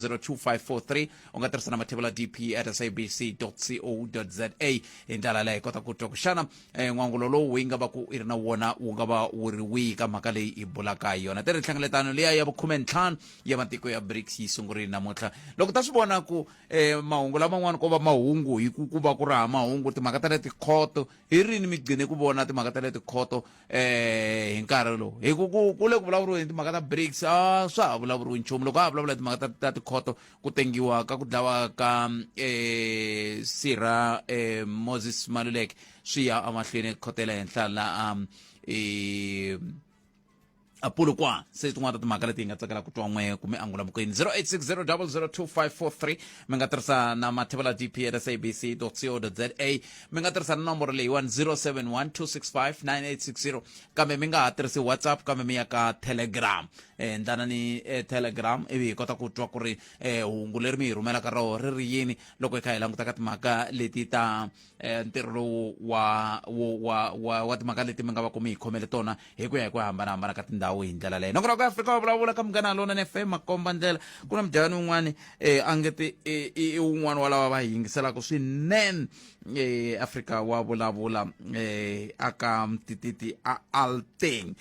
02543. U nga tirhisa na mathevula dp at sabc co za. Hi ndlela leyi hi kota ku twa ku xana n'wangulo lowu wu nga va ku i ri na wona wu nga va wu ri wihi ka mhaka leyi hi bulaka hi yona. Ti ri nhlengeletano liya ya vukhumentlhanu ya matiko ya BRICS yi sungurile namuntlha. Loko ta swi vona ku mahungu laman'wana ko va mahungu hi ku ku va ku ri ha mahungu, timhaka ta le tikhoto hi rini mi gcine ku vona timhaka ta le tikhoto hi nkarhi lowu hi ku ku ku le ku vulavuriweni timhaka ta BRICS, a swa ha vulavuriwi nchumu. Loko a ha vulavula hi timhaka ta tikhoto, ku tengiwa ka ku dlawa ka sirha Moses Maluleke swi ya emahlweni khoto ya le henhla la Polokwane. Se tin'wana ta timhaka leti hi nga tsakela ku twa n'we kumbe angula mukweni 0860002543. Mi nga tirhisa na mathevula dp at sabc co za. Mi nga tirhisa na nomboro leyiwani 071 265 9860, kambe mi nga ha tirhisi WhatsApp, kambe mi ya ka Telegram. Ndlana ni Telegram ivi hi kota ku twa ku ri hungu leri mi hi rhumelaka roho ri ri yini loko hi kha hi languta ka timhaka leti ta ntirho lowu wa wo wa wa wa timhaka leti mi nga va ku mi hi khomele tona hi ku ya hi ku hambanahambana ka tindhawu hi ndlela leyo. Nongonoko ya Afrika wa Vulavula ka Munghana Lonene FM, makomba ndlela. Ku na mudyelani wun'wani a nge ti i wun'wani wa lava va hi yingiselaka swinene Afrika wa Vulavula aka Mtititi a Alteng.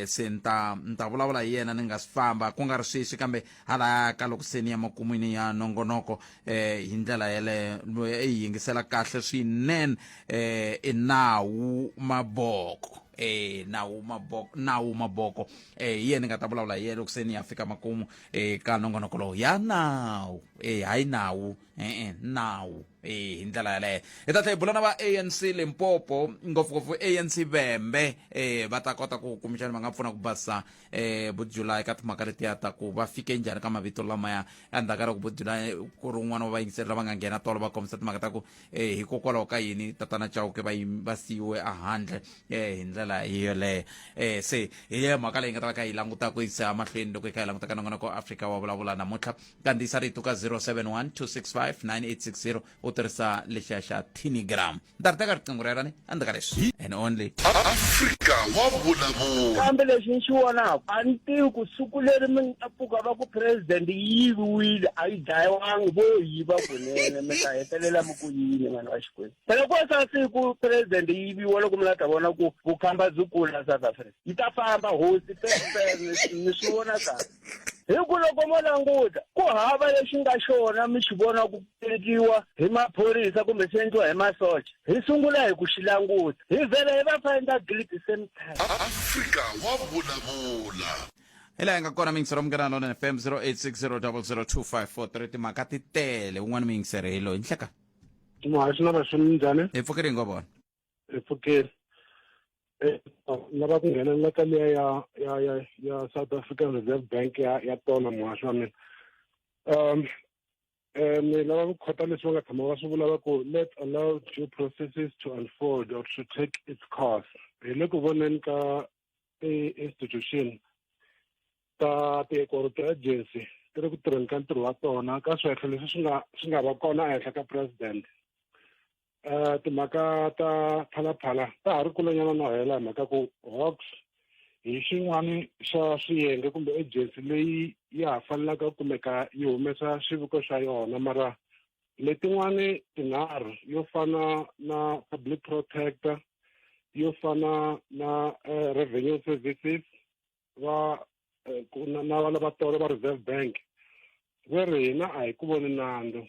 Se ni ta ni ta vulavula hi yena ni nga si famba, ku nga ri sweswi kambe hala ka loko se ni ya makun'wini ya nongonoko. Hi ndlela yeleyo i yingisela kahle swinene. I Nawu Maboko, Nawu Maboko, Nawu Maboko, hi yena ni nga ta vulavula hi yena loko se ni ya fika makumu ka nongonoko lowu ya nawu. Hayi nawu, e-e, nawu. Hi ndlela yaleyo hi ta tlhela hi bula na va ANC Limpopo, ngopfungopfu ANC Vhembe. Va ta kota ku kumbexana va nga pfuna ku basisa Budjulai ka timhaka letiya ta ku va fike njhani ka mavito lamaya endzhaku ka loko Budjulai ku ri un'wana wa vayingiseri lava nga nghena tolo va kombisa timhaka ta ku hikokwalaho ka yini tatana Chauke va va siyiwe ehandle hi ndlela yoleyo. Se hi leyo mhaka leyi nga ta va kha yi languta ku yisa emahlweni loko hi kha hi languta ka nongonoko Afrika wa Vulavula namuntlha. Kandziyisa rito ka 071 265 9860 u tirhisa lexiya xa Tinigram. Ni ta ri teka riqingho rero ni endzhaku ka leswi and only. Afrika wa Vulavula. Kambe lexi ni xi vonaka, a ni tivi ku siku leri mi nga pfuka va ku president yi yiviwile, a yi dlayiwangi, vo yiva kunene, mi ta hetelela mi ku yini, n'wana wa Xikwembu? Phela ko sa siku president yi yiviwa loko mi la ta vona ku vukhamba byi kula South Africa. Yi ta famba hosi pepe, ni swi vona kahle. Hi ku loko mo languta, ku hava lexi nga xona mi xi vona ku endliwa hi maphorisa kumbe xi endliwa hi masocha. Hi sungula hi ku xi languta. Hi vhela hi va find-a guilty same time. Afrika wa Vulavula. Hi laha hi nga kona miyingiseri wa Munghana Lonene FM, 0860002543. Timhaka ti tele. Un'wana muyingiseri hi loyi. Nhleka. Muhaxi na vaxoni, minjhani? Hi pfukile, hi ngo vona. Hi pfukile. Lava ku nghenelela ka liya ya South African Reserve Bank ya tona, muhaxi wa mina. Ni lava ku khota leswi va nga tshama va swi vula, va ku let's allow due processes to unfold or to take its course. Hi le ku voneni ka ti-institution ta ti or ti-agency ti ri ku tirheni ka ntirho wa tona ka swihehlo leswi swi nga va kona ehenhla ka president. Timhaka ta Phalaphala ta ha ri kulenyana no hela, hi mhaka ku Hawks hi xin'wani xa swiyenge kumbe agency leyi ya ha fanelaka ku kumeka yi humesa xiviko xa yona, mara letin'wani tinharhu yo fana na public protector, yo fana na revenue services, va na lava tolo va Reserve Bank ve ri hina a hi ku voni nandzu.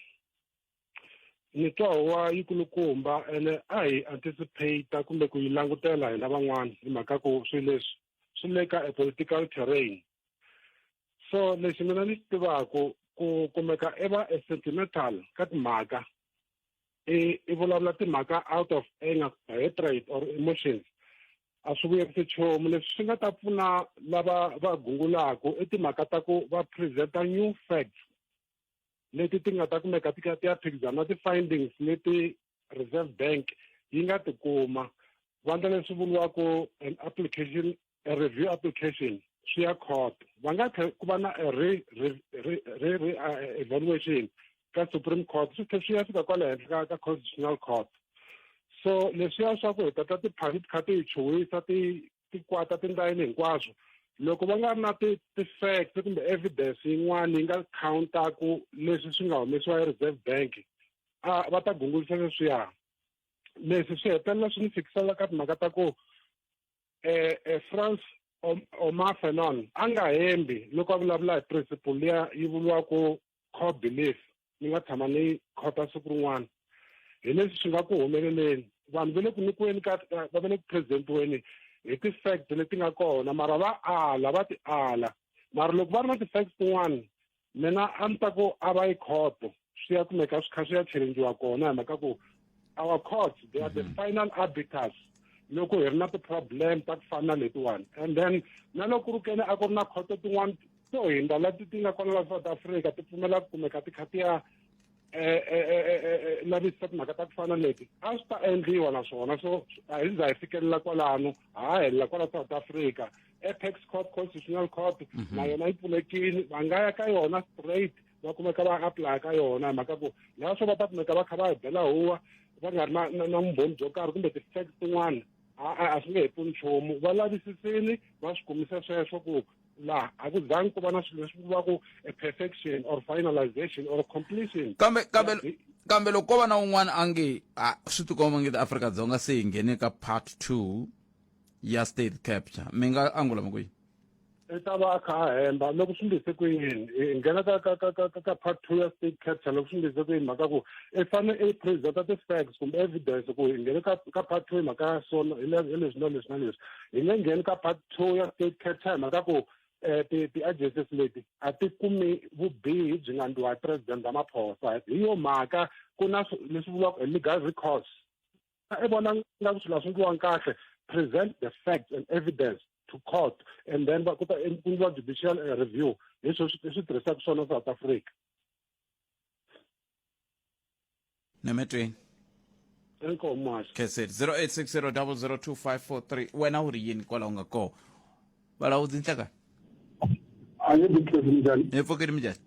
Ni twa huwa yi kulukumba, ene a hi anticipate kumbe ku yi langutela hina van'wana, hi mhaka ku swilo leswi swi le ka a political terrain. So lexi mina ni xi tivaku, ku kumeka i va a sentimental ka timhaka, i vulavula timhaka out of anger, hatred or emotions, a swi vuyerisi nchumu. Leswi swi nga ta pfuna lava va gungulaku i timhaka ta ku va presenta new facts leti ti nga ta kumeka ti ti ya phikizana na ti-findings leti Reserve Bank yi nga ti kuma. Va ndla leswi vuriwaka an application, a review application, swi ya court. Va nga tlhela ku va na a re re re re, re evaluation ka Supreme Court, swi tlhela swi ya fika kwale henhla ka Constitutional Court. So leswiya swa ku hi tata tiphani ti kha ti hi chuhisa, ti tikwata tindlayeni hinkwaswo. Loko va nga ri na ti-facts kumbe evidence yin'wana yi nga countaku leswi swi nga humesiwa hi Reserve Bank, a va ta gungulisa leswiya. Leswi swi hetelela swi ni fikisela ka timhaka ta ku Frantz Omar Fanon a nga hembi loko a vulavula hi principle liya yi vuriwaka core belief. Ni nga tshama ni khota siku rin'wana hi leswi swi nga ku humeleleni, vanhu va le ku nyikiweni ka, va le ku presentiweni hi ti-fact leti nga kona, mara va ala, va ti ala. Mara loko va ri na ti-facts tin'wana, mina a ni ta ku a va yi khoto, swi ya kumeka swi kha swi ya challengiwa kona, hi mhaka ku our courts, they are the final arbiters loko hi ri na ti-problem ta ku fana na letiwani. And then na loko ku ri kene a ku ri na khoto tin'wana to hindza leti ti nga kona la South Africa, ti pfumela ku kumeka ti kha ti ya lavisisa timhaka ta ku fana leti, a swi ta endliwa naswona. So a hi za hi fikelela kwalano, ha helela kwala South Africa. Apex Court, Constitutional Court, na yona yi pfulekile, va nga ya ka yona straight, va kumeka va apply ka yona, hi mhaka ku laha swo va ta kumeka va kha va hi bela huwa va nga ri na vumbhoni byo karhi kumbe ti-facts tin'wana, a swi nge he pfuni nchumu. Va lavisisini, va swi kumisa sweswo ku laha a ku zangi ku va na swilo leswi vuriwaka a perfection or finalization or completion. Kambe loko ko va na un'wana a nge swi tikomba nge Afrika-Dzonga se hi nghene ka part 2 ya state capture, mi nga angula mi ku yini? I ta va a kha a hemba. Loko swi ndlise ku yini hi nghena ka part 2 ya state capture? Loko swi ndlise ku yini? Mhaka ku i fane i presenta ti-facts kumbe evidence ku hi nghene ka part 2 hi mhaka ya so, hi leswi na leswi na leswi. Hi nge ngheni ka part 2 ya state capture hi mhaka ku ti-agencies leti a ti kumi vubihi byi nga ndliwa hi President Ramaphosa. Hi yo mhaka ku na leswi vuriwaka legal recourse. I vona nga ku swilo a swi ndliwangi kahle, present the facts and evidence to court, and then va ku ta endliwa judicial review. Hi swona swi tirhisaka swona South Africa. Nemetweni. Inkomu masi. Kheset 0860002543. Wena u ri yini kwala u nga kona? Valawudzi nhlekani. A nge titlhezi, minjhani? Hi pfukile, minjhani?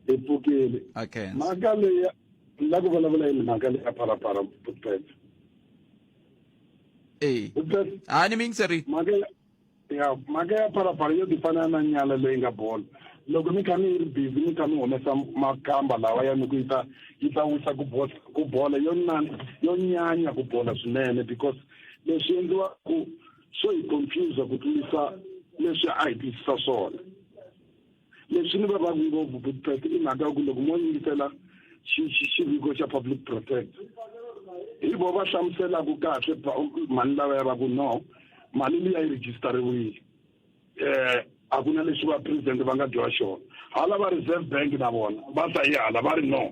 Hi pfukile. Okay. Mhaka leyi la ku vulavula yini, mhaka leyi ya Phalaphala, Putpet. E. Putpet. A ni mi yingiserile. Mhaka ya Phalaphala yo ti fana na nyala leyi nga bola. Loko mi kha mi ri busy, mi kha mi humesa makamba lawa ya mi ku yi ta wisa ku bola yo na yo nyanya ku bola swinene, because leswi endliwaku swo hi confuse ku tlurisa leswi a hi twisisa swona. Leswi ni vavaku ngopfu, Putpet, i mhaka ya ku loko mo yingisela xiviko xa public protector, hi vo va hlamuselaku kahle mhani lava ya va ku no, mali liya yi rejistariwile, a ku na leswi va president va nga dyiwa xona. Hala va Reserve Bank na vona va ta yi hala va ri no,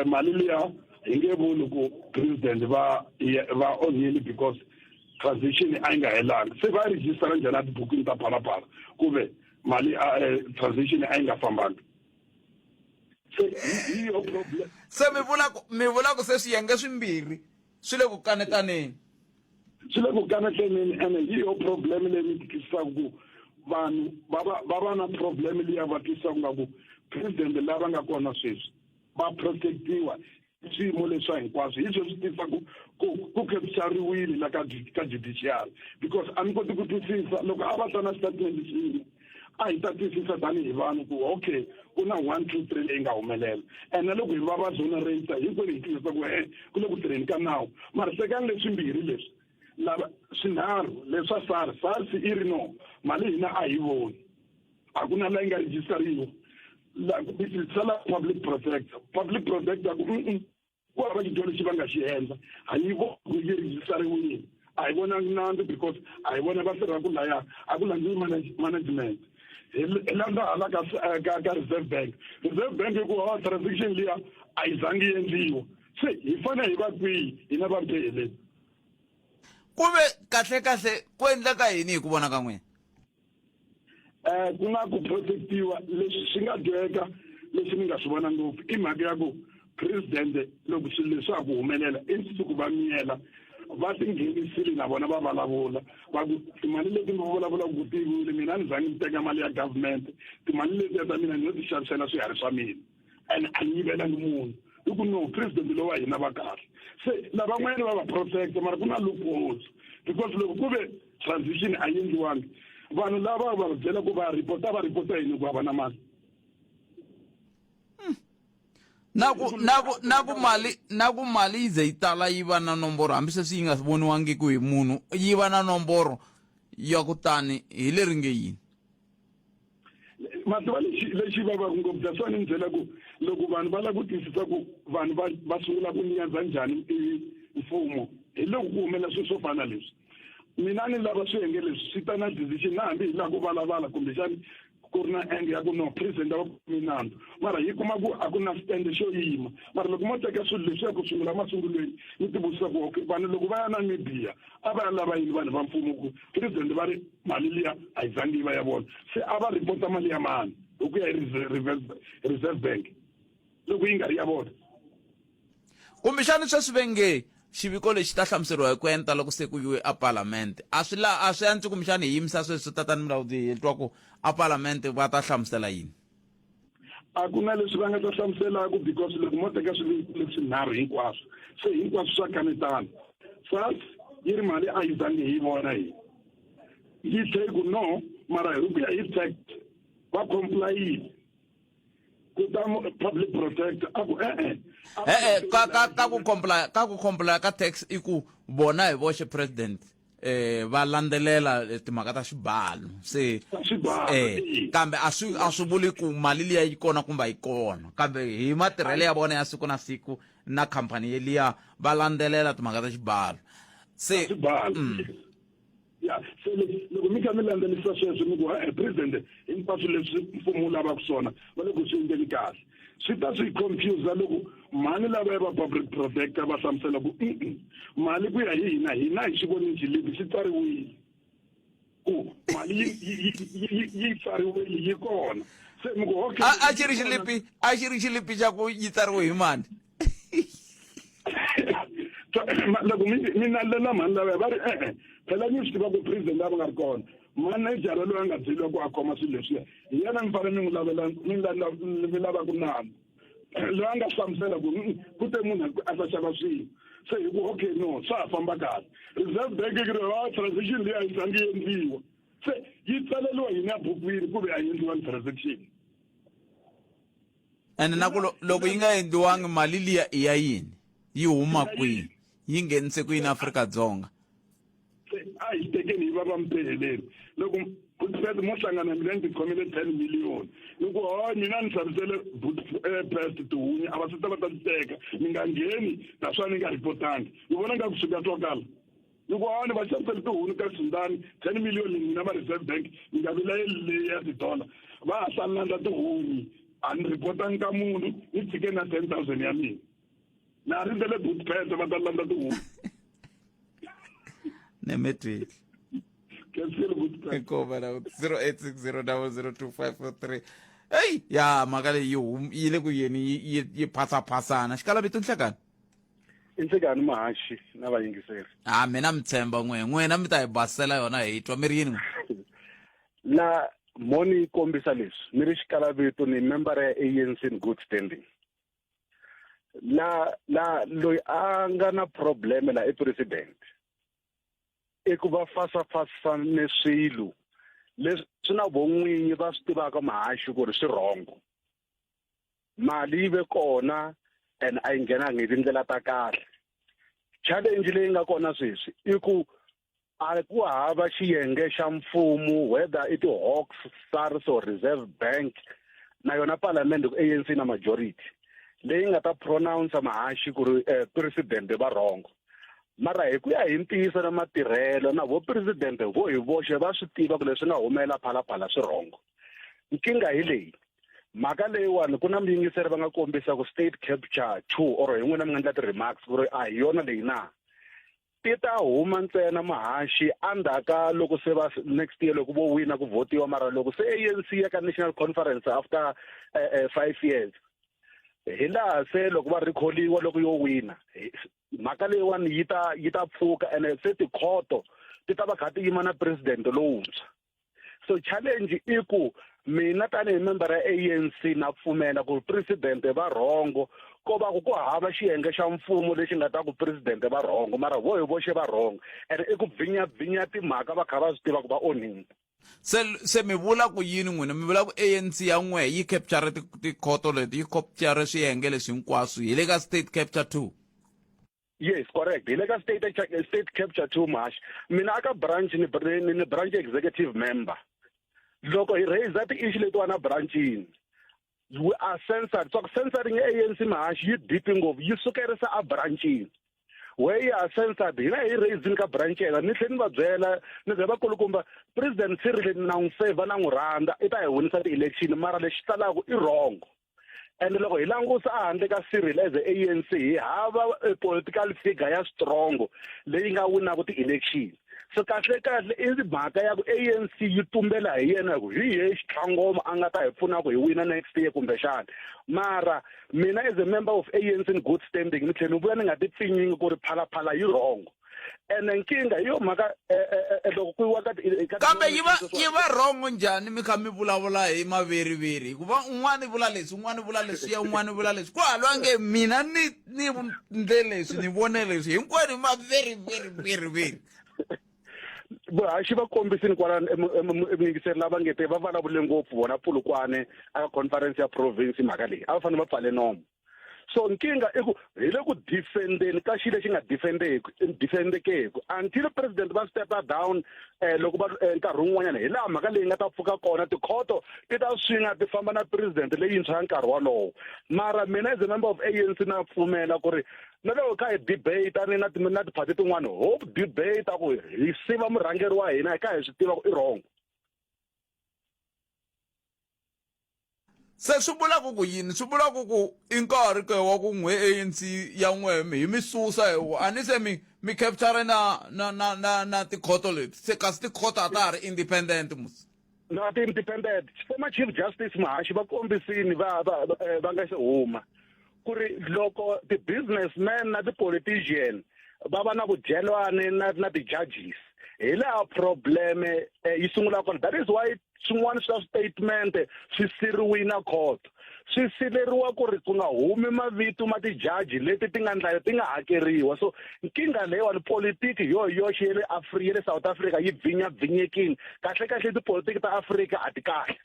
mali liya hi nge vuli ku president va onhile because transition a yi nga helanga. Se va rejistara njhani a tibukwini ta Phalaphala ku ve mali transition a yi nga fambanga? Se hi yo problem. Se mi vula ku se swiyenge swimbirhi swi le ku kanetaneni? Swi le ku kanetaneni, ene hi yo problem leyi mi twisisaka ku vanhu va na problem liya, va twisisaka nga ku president lava nga kona sweswi va protectiwa swiyimo leswa hinkwaswo. Hi sweswi tisa ku capturiwile la ka judiciary, because a mi koti ku twisisa. Loko a va ta na statement xin'we, a hi ta twisisa tanihi vanhu ku okay, ku na one, two, three leyi nga humelela. And na loko hi va va exonerate, hinkwenu hi twisisa ku ku le ku tirheni ka nawu. Mara tekani leswimbirhi leswi lava swinharhu leswa SARS. SARS i ri no, mali hina a hi voni, a ku na la yi nga rejistariwa. Sala public protector, public protector ku ku hava xidyoho lexi va nga xi endla, a yi voni yi rejistariwile, a hi vonangi nandzu because a hi vona va tirhaku laya, a ku landziwi management. Hi landza hala ka Reserve Bank. Reserve Bank hi ku ha transaction liya a yi zangi yi endliwa. Se hi fanele hi va kwihi hina va mpeheleni? Ku ve kahle kahle ku endleka yini hi ku vona ka n'wina? Ku nga ku protectiwa leswi swi nga dyeka. Leswi ni nga swi vona ngopfu i mhaka ya ku president, loko swilo leswi a ku humelela, instead ku va miyela, va tinghenisile na vona va vulavula, va ku timali leti mi vulavulaka ku tiviwile, mina ni zangi ni teka mali ya government, timali letiya ta mina ni yo ti xavisela swiharhi swa mina and a ni yivelangi munhu. Hi ku no, president lowa hina va kahle. Se lavan'wanyana va va protect, mara ku na loopholes, because loko ku ve transition a yi endliwangi, Vanhu lava va byela ku va ripota, va ripota yini ku va na mali? Na ku na ku na ku mali na ku mali yi ze yi tala yi va na nomboro, hambi sweswi yi nga voniwangiki hi munhu, yi va na nomboro ya ku tani hi leri nge yini. Mativa lexi lexi vavaka ngopfu, that's why ni mi byela ku loko vanhu va lava ku twisisa ku vanhu va va sungula ku nyadza njhani mfumo, hi loko ku humelela swilo swo fana leswi. Mina ni lava swiyenge leswi swi ta na decision, na hambi hi lava ku valavala kumbexani ku ri na enge ya ku no president a va kumi nandzu, mara yi kuma ku a ku na stand xo yima. Mara loko mo teka swilo leswiya ku sungula masungulweni, ni tivutisa ku okay, vanhu loko va ya Namibia a va ya lava yini? Vanhu va mfumo ku president va ri mali liya a yi zangi yi va ya vona, se a va ripota mali ya mani hi ku ya hi Reserve Bank loko yi nga ri ya vona? Kumbexani sweswi ve nge xiviko lexi ta hlamuseriwa hi ku enta loko se ku yiwe a Parliament. A swi la a swi antswi kumbexani hi yimisa sweswi, tatani Mulaudzi, hi twa ku a Parliament va ta hlamusela yini? A ku na leswi va nga ta hlamuselaka, because loko mo teka swiviko leswi nharhu hinkwaswo, se hinkwaswo swa kanetana. SARS yi ri mali a yi zangi hi yi vona, hi yi tlhe ku no, mara hi ku ya hi fact va complyile. Ku ta public protector a ku e-e. E-e, ka ka ka ku comply, ka ku comply ka tax i ku vona hi voxe president va landzelela timhaka ta xibalo se. Xibalo. Kambe a swi vuli ku mali liya yi kona kumbe a yi kona, kambe hi matirhelo ya vona ya siku na siku na khampani yeliya va landzelela timhaka ta xibalo se. Xibalo. Ya, se loko mi kha mi landzelerisa sweswo, mi ku e president hinkwaswo leswi mfumo wu lavaka swona va le ku swi endleni kahle, swi ta swi confuse loko mhani lava ya va public protector va hlamusela ku mali ku ya hi hina, hina hi xi vonini xilipi xi tsariwile ku mali yi tsariwile, yi kona, se mi ku okay. A xi ri xilipi, a xi ri xilipi xa ku yi tsariwe hi mani? Loko mi nalela mhani lava va ri e-e, phela mi swi tiva ku president a va nga ri kona, manejara loyi a nga byeliwa ku a khoma swilo leswiya hi yena mi fanele mi n'wi lavela, mi lava ku nandzu loyi a nga hlamusela ku ku te munhu a ta xava swilo, se hi ku okay, no, swa ha famba kahle. Reserve Bank yi ri a transaction leyi a yi zangi yi endliwa, se yi tsaleliwa yini ebukwini ku ve a yi endliwangi transaction? Ene na ku loko yi nga endliwangi, mali liya i ya yini? Yi huma kwihi? Yi nghenise kuyini Afrika-Dzonga? A hi tekeni hi va va mpeheleni. Loko Bootpest mo hlangana, mina ni tikhomele 10 million, ni ku hayi, mina ni xavisele Bootpest tihunyi, a va se ta va ta ti teka, ni nga ngheni naswona ni nga ripotangi, ni vona nga ku swi nga twakala. Ni ku hayi, ni va xavisele tihunyi ka Sundani 10 million, n'wina va Reserve Bank ni nga vilayeli leyi ya tidollar, va ha hlanlandla tihunyi, a ni ripotangi ka munhu, ni tshike na 10,000 ya mina, na rindzele Bootpest va ta landza tihunyi. Nemetwile. Cancel Bootpest. Inkomo la 0860002543. Eyi ya, mhaka leyi yi le ku yeni yi phasaphasana xikalavito. Nhlekani. I nhlekani, mahaxi na vayingiseri. A mina mi tshemba n'we, n'wina mi ta hi basela yona, hi twa mi ri yini n'we? La moni yi kombisa leswi ni ri xikalavito, ni member ya ANC in good standing. La loyi a nga na problem la i president, i ku va fasafasane swilo leswi swi na von'winyi va swi tivaka, mahaxi, ku ri swi wrong. Mali yi ve kona and a yi nghenangi hi tindlela ta kahle. Challenge leyi nga kona sweswi i ku a ku hava xiyenge xa mfumo, whether i ti-Hawks, SARS or Reserve Bank, na yona palamende ku ANC na majority leyi nga ta pronounce, mahaxi, ku ri president va wrong. Mara hi ku ya hi ntiyiso na matirhelo na vo president vo hi voxe va swi tiva ku leswi nga humelela Phalaphala swi wrong. Nkingha hi leyi mhaka leyiwani, ku na muyingiseri va nga kombisa ku state capture two or hi n'wina mi nga endla ti-remarks ku ri a hi yona leyi na ti ta huma ntsena, mahaxi, endzhaka loko se va next year loko vo wina ku votiwa. Mara loko se ANC ya ka national conference after 5 years, hi laha se loko va recalliwa, loko yo wina mhaka leyiwani yi ta pfuka, ene se tikhoto ti ta va kha ti yima na president lowuntshwa. So challenge i ku mina tanihi member ya ANC na pfumela ku president va wrong, ko va ku ku hava xiyenge xa mfumo lexi nga ta ku president va wrong, mara vo hi voxe va wrong, and i ku bvinya bvinya timhaka va kha va swi tiva ku va onhile. Se se mi vula ku yini n'wina? Mi vula ku ANC ya n'we yi capture tikhoto leti, yi capture swiyenge leswi hinkwaswo hi le ka state capture 2. Yes, correct. Hi le ka state state capture 2 muhaxi. Mina aka branch ni ni, ni branch executive member. Loko hi raise ti-issue letiwana branchini, we are censored. So censoring ANC muhaxi yi deep ngopfu, yi sukerisa a branchini. Where you are censored, hina hi raising ka branch yena, ni tlhe ni va byela, ni byela vakulukumba, President Cyril na n'wi favor na n'wi rhandza, i ta hi winisa ti-election, mara lexi talaka i wrong. And loko hi langusa a handle ka Cyril as a ANC, hi hava a political figure ya strong leyi nga winaka ti-election. So kahle kahle i mhaka ya ku ANC yi tumbela hi yena ku hi ye xitlhangoma a nga ta hi pfuna ku hi wina next year kumbexana. Mara mina as a member of ANC in good standing ni tlhela ni vuya ni nga ti pfinyingi ku ri phalaphala yi wrong. Ene nkingha hi yo mhaka loko ku yiwa ka ka Kambe yi va yi va wrong njhani mi kha mi vulavula hi maveriveri hikuva un'wana vula leswi un'wana vula leswiya un'wana vula leswi ku halwa nge mina ni ni ndle leswi ni vone leswi hinkwenu hi maveriveri Vuhaxi va kombisini kwalano emuyingiseri lava nge te va vulavule ngopfu vona Polokwane aka conference ya province mhaka leyi a va fanele va pfale nomo. So nkingha i ku hi le ku defendeni ka xilo lexi nga defendekeku until president va step down loko va nkarhi wun'wanyana hi laha mhaka leyi nga ta pfuka kona tikhoto ti ta swinga ti famba na president leyintshwa ya nkarhi wolowo. Mara mina as a member of ANC na pfumela ku ri na loko kha hi debate ni na na tiphati tin'wana hope debate ku hi siva murhangeri wa hina hi kha hi swi tiva ku i wrong. Se swi vula ku ku yini? Swi vula ku ku i nkarhi ke wa ku n'we ANC ya n'we hi mi susa hi ku a ni se mi mi capture na na na na na tikhoto leti se kasi tikhoto a ta ha ri independent musi. Na ti independent. Former Chief Justice Mahashi va kombisini va va va nga se huma ku ri loko ti-businessmen na ti-politician va va na vudyelwani na na ti-judges hi laha problem yi sungula kona. That is why swin'wana swa statement swi siriwile na court, swi sileriwa ku ri ku nga humi mavito ma ti-judge leti ti nga ndla ti nga hakeriwa. So nkingha leyiwani politiki hi yo yoxe ya le ya le South Africa yi bvinyabvinyekile. Kahle kahle tipolitiki ta Afrika a ti kahle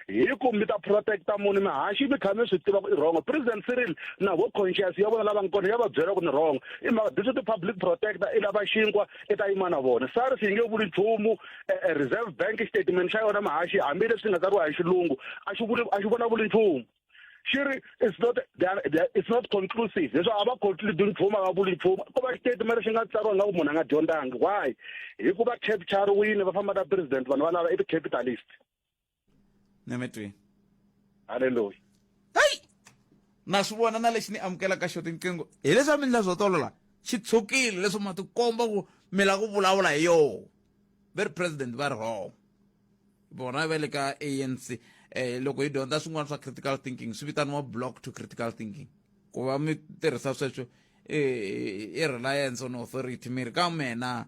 hi ku mi ta protecta munhu mihaxi mi kha mi swi tiva ku i wrong. President Cyril na vo conscious ya vona lava nga kona ya va byela ku ni wrong. I mhaka this ti public protector i lava xinkwa i ta yima na vona. SARS yi nge vuli nchumu, Reserve Bank statement xa yona mihaxi hambileswi nga tsariwa hi xilungu a xi vuli a xi vulavuli nchumu. Xi ri it's not they are, they are, it's not conclusive. Leswi a va conclude nchumu a va vuli nchumu. Ko va statement lexi nga tsariwa nga ku munhu a nga dyondzangi. Why? Hikuva capture-wini va famba na president vanhu valava i ti-capitalist. Nemetweni. Hallelujah. Hey! Na swi vona na lexi ni amukelaka xo tinqingho hi leswi a mi ndla swo tolo la xi tshukile leswi ma tikomba ku mi la ku vulavula hi yoho ve ri president va ri wrong vona va le ka ANC loko hi dyondza swin'wana swa critical thinking swi vitaniwa block to critical thinking ku va mi tirhisa sweswo i reliance on authority mi ri ka mena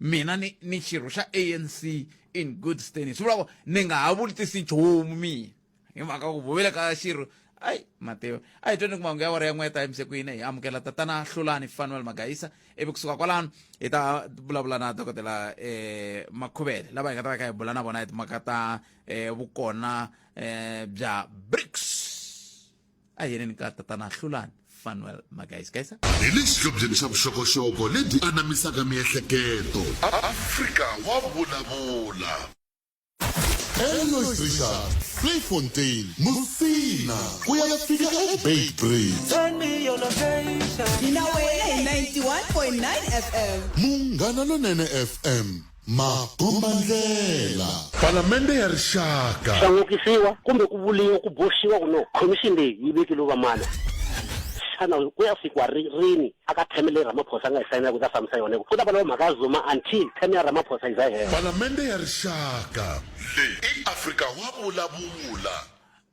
mina ni ni xirho xa ANC in good standing swi vula ku ni nga ha vutisi nchumu mina hi mhaka ku vuvile ka xirho ai Mateo a hi tweni ku mahungu ya wara ya n'we times ku yini hi amukela tatana Hlulani Fanuel Magaisa ivi kusuka kwalano hi ta vulavula na dokodela Makhuvele lava hi nga ta va kha hi bula na vona hi timhaka ta vukona bya BRICS. A hi yeneni ka tatana Hlulani Fanuel Magaisa. Gaisa. Hi le xihlobyeni xa vuxokoxoko lebyi anamisaka miehleketo. Afrika wa vulavula. Elois Richard, Vleifontein, Musina, ku ya fika eBeitbridge. Send me your location. Hina wena hi 91.9 FM. Munghana Lonene FM, makombandlela. Palamende ya Rixaka. Hlangukisiwa kumbe ku vuriwa ku boxiwa ku no khomixini leyi yi vekile vamana. Xana ku ya fikiwa rini aka term leyi Ramaphosa a nga yi sayinela ku ta fambisa yona? Ku ta va lava mhaka ya Zuma until term ya Ramaphosa yi za yi hela. Palamende ya Rixaka. Leyi i Afrika wa vulavula.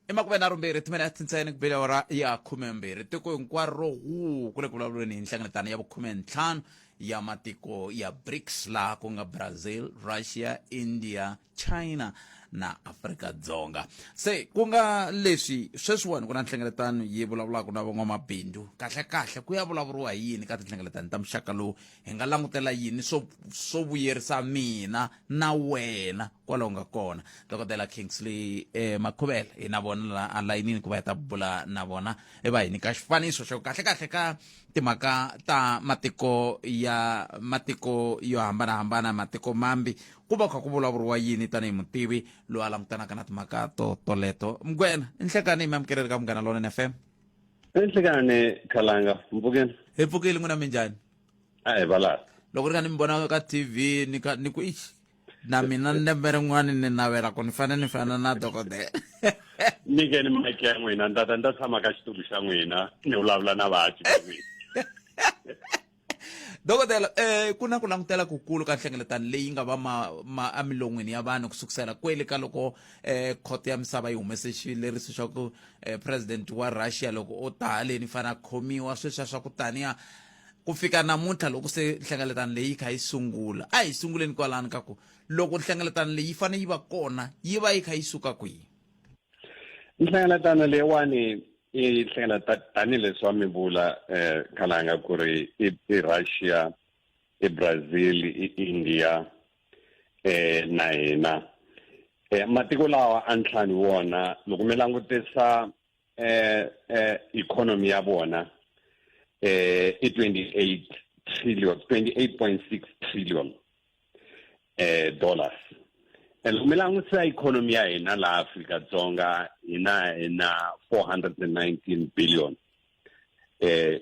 I makumenharhumbirhi timinete ntsena ku bile awara ya khumembirhi. Tiko hinkwaro ro huu ku le ku vulavuleni hi nhlengeletano ya vukhumentlhanu ya matiko ya BRICS laha ku nga Brazil, Russia, India, China na Afrika Dzonga. Se ku nga leswi sweswiwani ku na nhlengeletano yi vulavulaka na van'wamabindzu kahle-kahle ku ya vulavuriwa hi yini ka tinhlengeletano ta muxaka lowu hi nga langutela yini swo swo vuyerisa mina na wena kwalaho nga kona dokodela Kingsley eh, Makhuvela hi na vona la alayinini ku va hi ta bula na vona va hi nyika xifaniso xo kahle-kahle ka timhaka ta matiko ya matiko yo hambanahambana matiko mambi ku va kha ku vulavuriwa yini tanihi mutivi loyi a langutanaka na timhaka to toleto mugwena i nhlekani mi amukeleli ka Munghana Lonene FM. I nhlekani khalanga mpfukeni. Hi pfukile n'wina minjhani? A hi valala. Loko ri kha ni mi vona ka TV ni kha ni ku ixi na mina lembe rin'wana ni navela ku ni fanele ni fana na dokodela. Nyikeni mic ya n'wina ni ta ta ni ta tshama ka xitulu xa n'wina ni vulavula na vaaki va n'wina. Dokodela eh ku na ku langutela kukulu ka nhlengeletano leyi nga va ma, ma emilon'wini ya vanhu ku sukusela kwele ka loko eh khoto ya misava yi humese xileriso xa ku eh, president wa Russia loko o ta haleni fana khomiwa sweswiya swa ku taniya ku fika namuntlha loko se nhlengeletano leyi yi kha yi sungula a hi sunguleni kwalano ka ku loko nhlengeletano leyi yi fanele yi va kona yi va yi kha yi suka kwihi. Nhlengeletano leyiwani i hlengeleta tanihileswi wa mi vula um khalanga ku ri i Russia i Brazil i India eh na hina eh matiko lawa a ntlhanu wona loko mi langutisa eh eh economy ya vona eh i 28 trillion 28.6 trillion eh dollars and loko mi langutisa ikhonomi ya hina laha Afrika Dzonga hina hi na 419 billion eh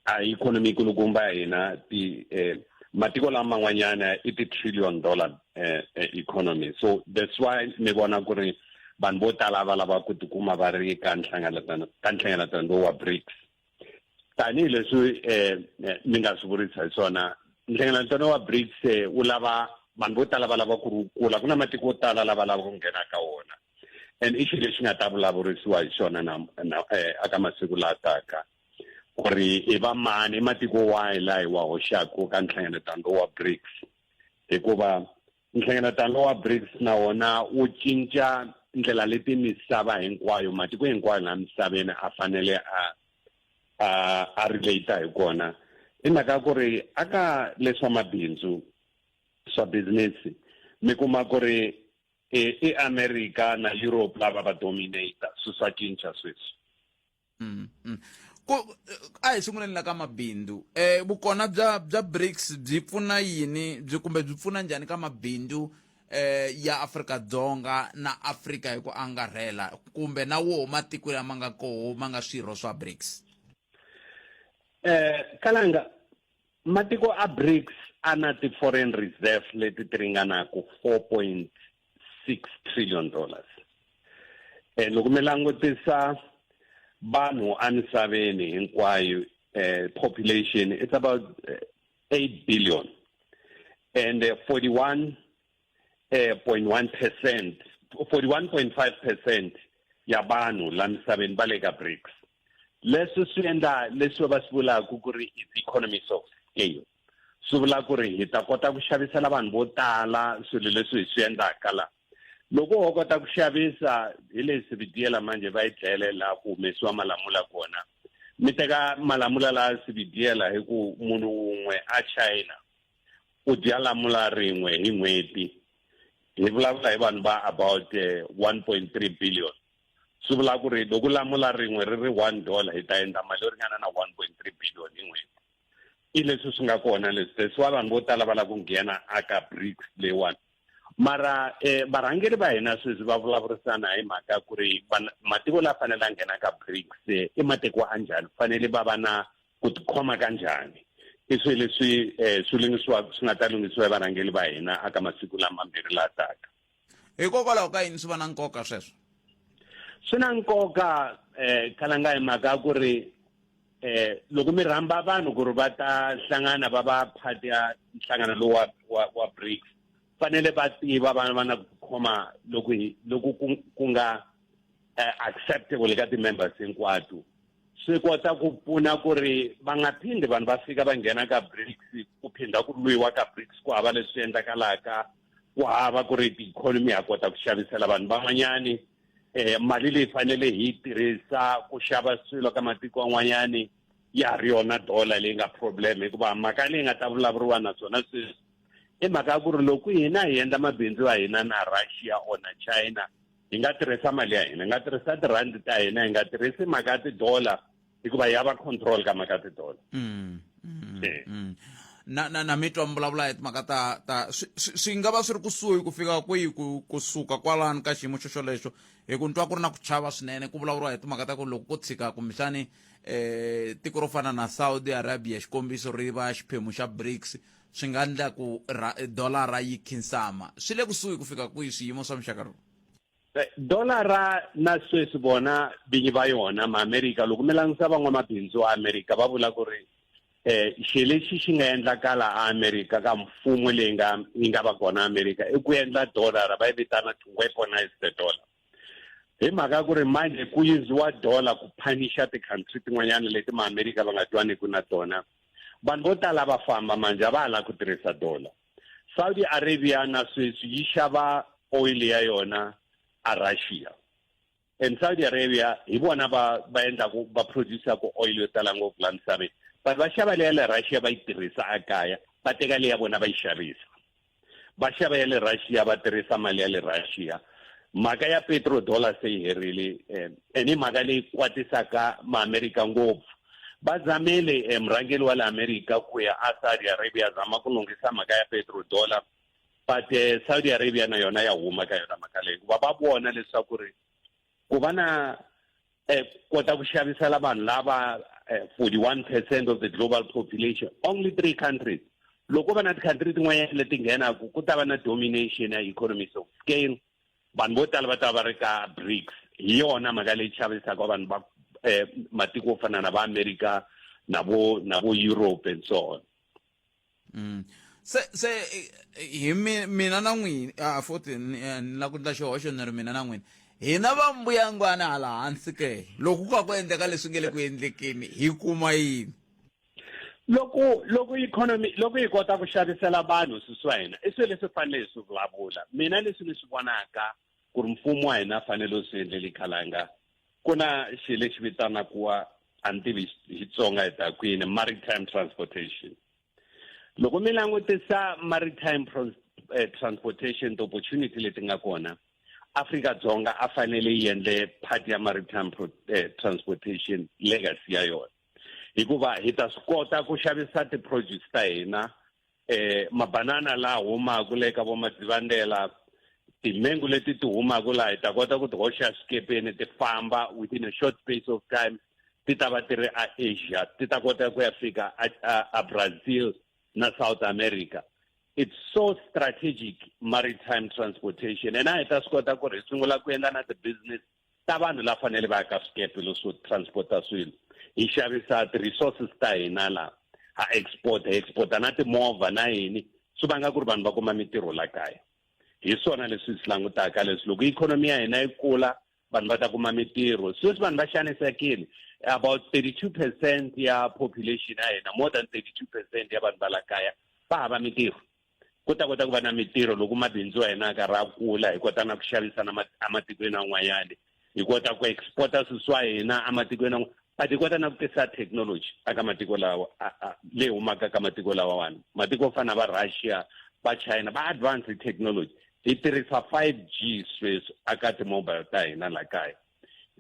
a ikhonomi kulukumba ya hina ti eh matiko lama man'wanyana i ti-trillion dollar eh, eh, economy so that's why mi vona ku ri vanhu vo tala va lava ku tikuma va ri ka nhlengeletano ka nhlengeletano lowu wa BRICS tanihileswi um mi nga swi vurisa hi swona nhlengeletano wa BRICS wu lava vanhu vo tala va lava ku ri wu kula ku na matiko yo tala lava lava ku nghena ka wona and i xilo lexi nga ta vulavurisiwa hi xona na, na eh, aka masiku la taka ku ri i va mani i matiko wahi laha hi wa hoxaka ka nhlengeletano lowu wa BRICS hikuva nhlengeletano wa BRICS na wona wu cinca ndlela leti misava hinkwayo matiko hinkwayo laha misaveni a fanele a a a relate hi kona i mhaka ku ri aka leswa mabindzu swa business mi kuma ku ri i America na Europe lava va dominate swi swa cinca sweswi. Ku a hi sunguleni la ka mabindzu eh vukona bya bya BRICS byi pfuna yini byi kumbe byi pfuna njhani ka mabindzu eh ya Afrika Dzonga na Afrika hi ku angarhela kumbe na woho matiko lama nga koho ma nga swirho swa BRICS? Eh kalanga matiko a BRICS a na ti-foreign reserve leti ti ringanaka 4.6 trillion dollars eh loko mi langutisa vanhu emisaveni hinkwayo eh population it's about 8 billion and 41 eh 0.1% 41.5% ya vanhu la misaveni va le ka BRICS leswi swi endla leswi va swi vulaka ku ri it's economies of scale swi vula ku ri hi ta kota ku xavisela vanhu vo tala swilo leswi hi swi endlaka la loko ho kota ku xavisa hi le Sibidiyela manje va yi dlele laha ku humesiwa malamula kona mi teka malamula laha Sibidiyela hi ku munhu wun'we a China u dya lamula rin'we hi n'hweti hi vulavula hi vanhu va about 1.3 billion swi vula ku ri loko lamula rin'we ri ri 1 dollar hi ta endla mali yo ringana na 1.3 billion hi n'hweti i leswi swi nga kona leswi that's why vanhu vo tala va lava ku nghena aka BRICS leyiwani mara eh, varhangeri va hina sweswi va vulavurisana hi mhaka ku ri matiko la fanele a nghena ka BRICS i matiko a njhani fanele va va na ku tikhoma ka njhani i swilo leswi eh, swi lunghisiwa swi nga ta lunghisiwa hi varhangeri va hina aka masiku lamambirhi la taka Hikokwalaho ka yini swi va na nkoka sweswo? Swi na nkoka eh khalanga hi mhaka ku ri eh loko mi rhamba vanhu ku ri va ta hlangana va va part ya nhlangano lowu wa, wa, wa BRICS fanele va tiva va va na ku khoma loku loku ku nga acceptable ka ti-members hinkwato. Swi kota ku pfuna ku ri va nga phindi vanhu va fika va nghena ka BRICS, ku phinda ku lwiwa ka BRICS, ku hava leswi endlakalaka, ku hava ku ri ti-economy ha kota ku xavisela vanhu van'wanyani. Mali leyi fanele hi yi tirhisa ku xava swilo ka matiko an'wanyani ya ha ri yona dollar leyi nga problem, hikuva mhaka leyi nga ta vulavuriwa naswona sweswi i mhaka ya ku ri loko hina hi endla mabindzu ya hina na Russia or na China, hi nga tirhisa mali ya hina, hi nga tirhisa tirhandi ta hina, hi nga tirhisi mhaka ya ti-dollar, hikuva ya va control ka mhaka ya ti-dollar. Na mi twa mi vulavula hi timhaka ta swi nga va swi ri kusuhi ku fika kwihi kusuka kwalano ka xiyimo xo xolexo, hi ku ni twa ku ri na ku chava swinene ku vulavuriwa hi timhaka ta ku loko ko tshika kumbexani tiko ro fana na Saudi Arabia, xikombiso, ri va xiphemu xa BRICS, swi nga endla ku dolara yi khinsama. Swi le kusuhi ku fika kwihi swiyimo swa muxaka lowu? Dolara na sweswi vona vinyi va yona Maamerika, loko mi langutisa van'wamabindzu wa Amerika va vula ku ri xilo lexi xi nga endlakala a Amerika ka mfumo leyi nga yi nga va kona Amerika i ku endla dolara, va yi vitana to weaponize the dollar, hi mhaka ya ku ri manje ku yiziwa dollar ku phanisha ti-country tin'wanyana leti Maamerika va nga twaniku na tona. Vanhu vo tala va famba manje, a va ha lavi ku tirhisa dollar. Saudi Arabia na sweswi yi xava oil ya yona a Russia, and Saudi Arabia hi vona va endlaku, va producer-ku oil yo tala ngopfu laha misaveni. But va xava leya le Russia va yi tirhisa ekaya, va teka leya vona va yi xavisa, va xava ya le Russia, va tirhisa mali ya le Russia. Mhaka ya petrodollar se yi herile, and i mhaka leyi kwatisaka Maamerika ngopfu. Va zamele murhangeri wa le Amerika ku ya a Saudi Arabia, zama ku lunghisa mhaka ya petrodollar, but Saudi Arabia na yona ya huma ka yona mhaka leyi, hikuva va vona leswaku ri ku va na kota ku xavisela vanhu lava 41% of the global population, only 3 countries. Loko va na ti-country tin'wanyana leti nghenaku, ku ta va na domination ya economies of scale, vanhu vo tala va ta va ri ka BRICS. Hi yona mhaka leyi chavisaka vanhu va matiko yo fana na va America na vo Europe and so on. Se hi mina na n'wina, a futhi ni la ku endla xihoxo, ni ri mina na n'wina, hina va mbuyangwana hala hansi ke, loko ku ka ku endleka leswi nge le ku endlekeni, hi kuma yini? Loko economy, loko yi kota ku xavisela vanhu swilo swa hina, i swilo leswi fanele hi swi vulavula. Mina leswi ni swi vonaka ku ri mfumo wa hina fanele wu swi endleli khalanga, ku na xilo lexi vitanaku, a ni tivi hi Xitsonga hi ta kwini, maritime transportation. Loko mi langutisa maritime transportation, the opportunity leti nga kona, Afrika Dzonga a fanele yi endle part ya maritime transportation legacy ya yona, hikuva hi ta swi kota ku xavisa ti-produce ta hina, mabanana laha humaka le ka vo Madzivandela, timengu leti ti humaka laha, hi ta kota ku ti hoxa swikepeni, ti famba within a short space of time, ti ta va ti ri a Asia, ti ta kota ku ya fika a Brazil na South America. It's so strategic, maritime transportation, and a hi ta swi kota ku ri hi sungula ku endla na ti-business ta vanhu la fanele va ya ka swikepe leswo transporta swilo, hi xavisa ti-resources ta hina la, ha export, hi exporta na timovha na yini, swi vanga ku ri vanhu va kuma mitirho la kaya. Hi swona leswi hi swi langutaka leswi, loko ikhonomi ya hina yi kula, vanhu va ta kuma mitirho. Sweswi vanhu va xanisekile, about 32% ya population ya hina, more than 32% ya vanhu va la kaya va hava mitirho. Ku ta kota ku va na mitirho loko mabindzu ya hina ya karhi a kula, hi kota na ku xavisa na ematikweni an'wanyani, hi kota ku exporta swilo swa hina ematikweni an'wana, but hi kota na ku tisa technology aka matiko lawa leyi humaka ka matiko lawawani. Matiko yo fana na va Russia, va China, va advance hi technology. Hi tirhisa 5G sweswi aka ti-mobile ta hina la kaya.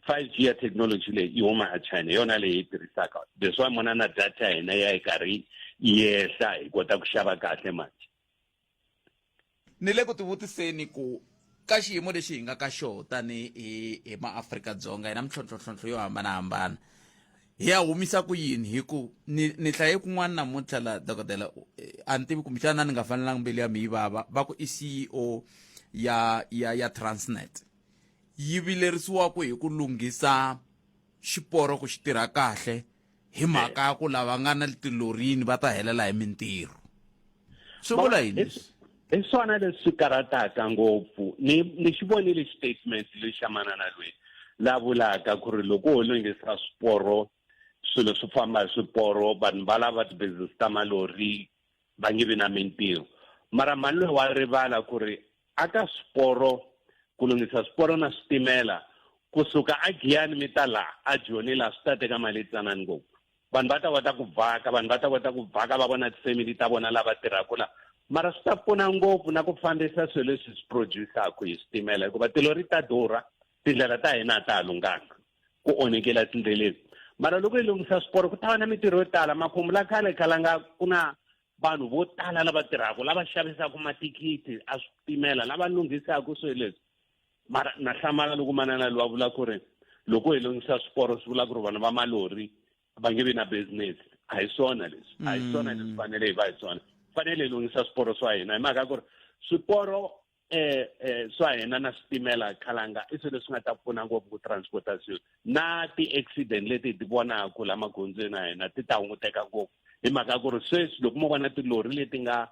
5G ya technology leyi yi huma a China, yona leyi hi tirhisaka. That's why mona na data ya hina ya yi karhi yi yehla, hi kota ku xava kahle manje. Ni le ku tivutiseni ku ka xiyimo lexi hi nga ka xona tani hi maAfrika-Dzonga, hi na mintlhontlhontlhontlho yo hambanahambana, hi ya humisa ku yini? Hi ku ni hlaye kun'wana namuntlha la, dokodela, a ni tivi kumbexana ni nga fanelanga mbilu ya mi yi vava, va ku i CEO ya Transnet yi vilerisiwaku hi ku lunghisa xiporo ku xi tirha kahle, hi mhaka ya ku lava nga na tilorini va ta helela hi mintirho. Swi vula yini leswi? Hi swona leswi karhataka ngopfu. Ni xi vonile xitatement lexi xa manana loyi la vulaka ku ri loko ho lunghisa swiporo swilo swi famba hi swiporo vanhu va lava ti-business ta malori va nge vi na mintirho mara mhani loyi wa rivala ku ri aka swiporo ku lunghisa swiporo na switimela kusuka a Giyani mi ta la a Joni la swi ta teka mali yitsanani ngopfu vanhu va ta kota ku vhaka vanhu va ta kota ku vhaka va vona tifamily ta vona lava tirhaka la mara swi ta pfuna ngopfu na ku fambisa swilo leswi swi produce-aku hi switimela hikuva tilori ta durha tindlela ta hina a ta ha lunghanga ku onhekela tindleleni mara loko hi lunghisa swiporo ku ta va na mintirho yo tala makhumbu la khale khalanga ku na vanhu vo tala lava tirhaka lava xavisaka mathikithi a switimela lava lunghisaka swilo leswi mara na hlamala loko manana loyi a vula ku ri loko hi lunghisa swiporo swi vula ku ri vanhu va malori va nge vi na business a hi swona leswi a hi swona leswi fanele hi va hi swona fanele hi lunghisa swiporo swa hina hi mhaka ku ri swiporo eh eh swa hina na switimela khalanga i swilo leswi nga ta pfuna ngopfu ku transporta swilo na ti-accident leti hi ti vonaka la magondzweni ya hina ti ta hunguteka ngopfu hi mhaka ku ri sweswi loko mo vona tilori leti nga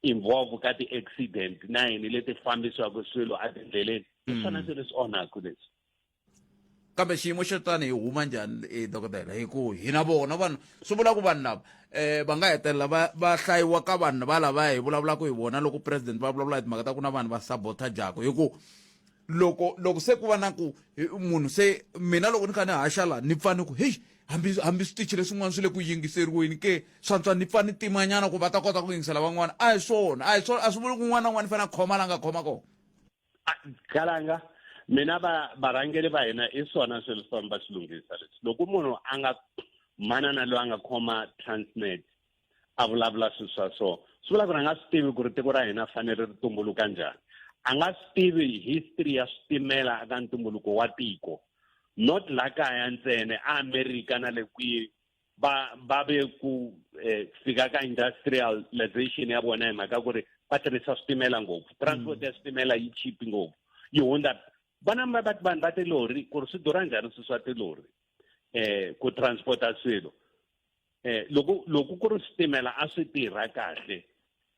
involve ka ti-accident na yini leti fambisiwaka swilo etindleleni hi swona swilo leswi onhaka leswi Kambe xiyimo xo tani hi huma njhani eh, dokodela hi ku hi na vona vanhu swi vula ku vanhu lava eh va nga hetelela va va hlayiwa ka vanhu va lava hi vulavulaka hi vona loko president va vulavula hi timhaka ta ku na vanhu va sabotajaku hi ku loko loko se ku va na ku munhu se mina loko ni kha ni haxa la ni pfa ni ku heyi hambi hambi switichi leswin'wana swi le ku yingiseriweni ke swantswa ni pfa ni timanyana ku va ta kota ku yingisela van'wana a hi swona a hi swona a swi vuli ku un'wana na un'wana i fanele a khoma la nga khoma kona. Kalanga mina va varhangeri va hina i swona swilo swi va swi lunghisa leswi loko munhu a nga manana loyi a nga khoma transnet a vulavula swilo swa so swi vula ku ri a nga swi tivi ku ri tiko ra hina fanele ri tumbuluka njhani a nga swi tivi history ya switimela eka ntumbuluko wa tiko not la kaya ntsena a Amerika na le kwihi va va ve ku eh, fika ka industrialization ya vona hi mhaka ku ri va tirhisa switimela ngopfu transport ya switimela yi cheap ngopfu yi hundza vana va vanhu va tilori ku ri swi durha njhani swilo swa tilori eh ku transporta swilo eh loko loko ku ri switimela a swi tirha kahle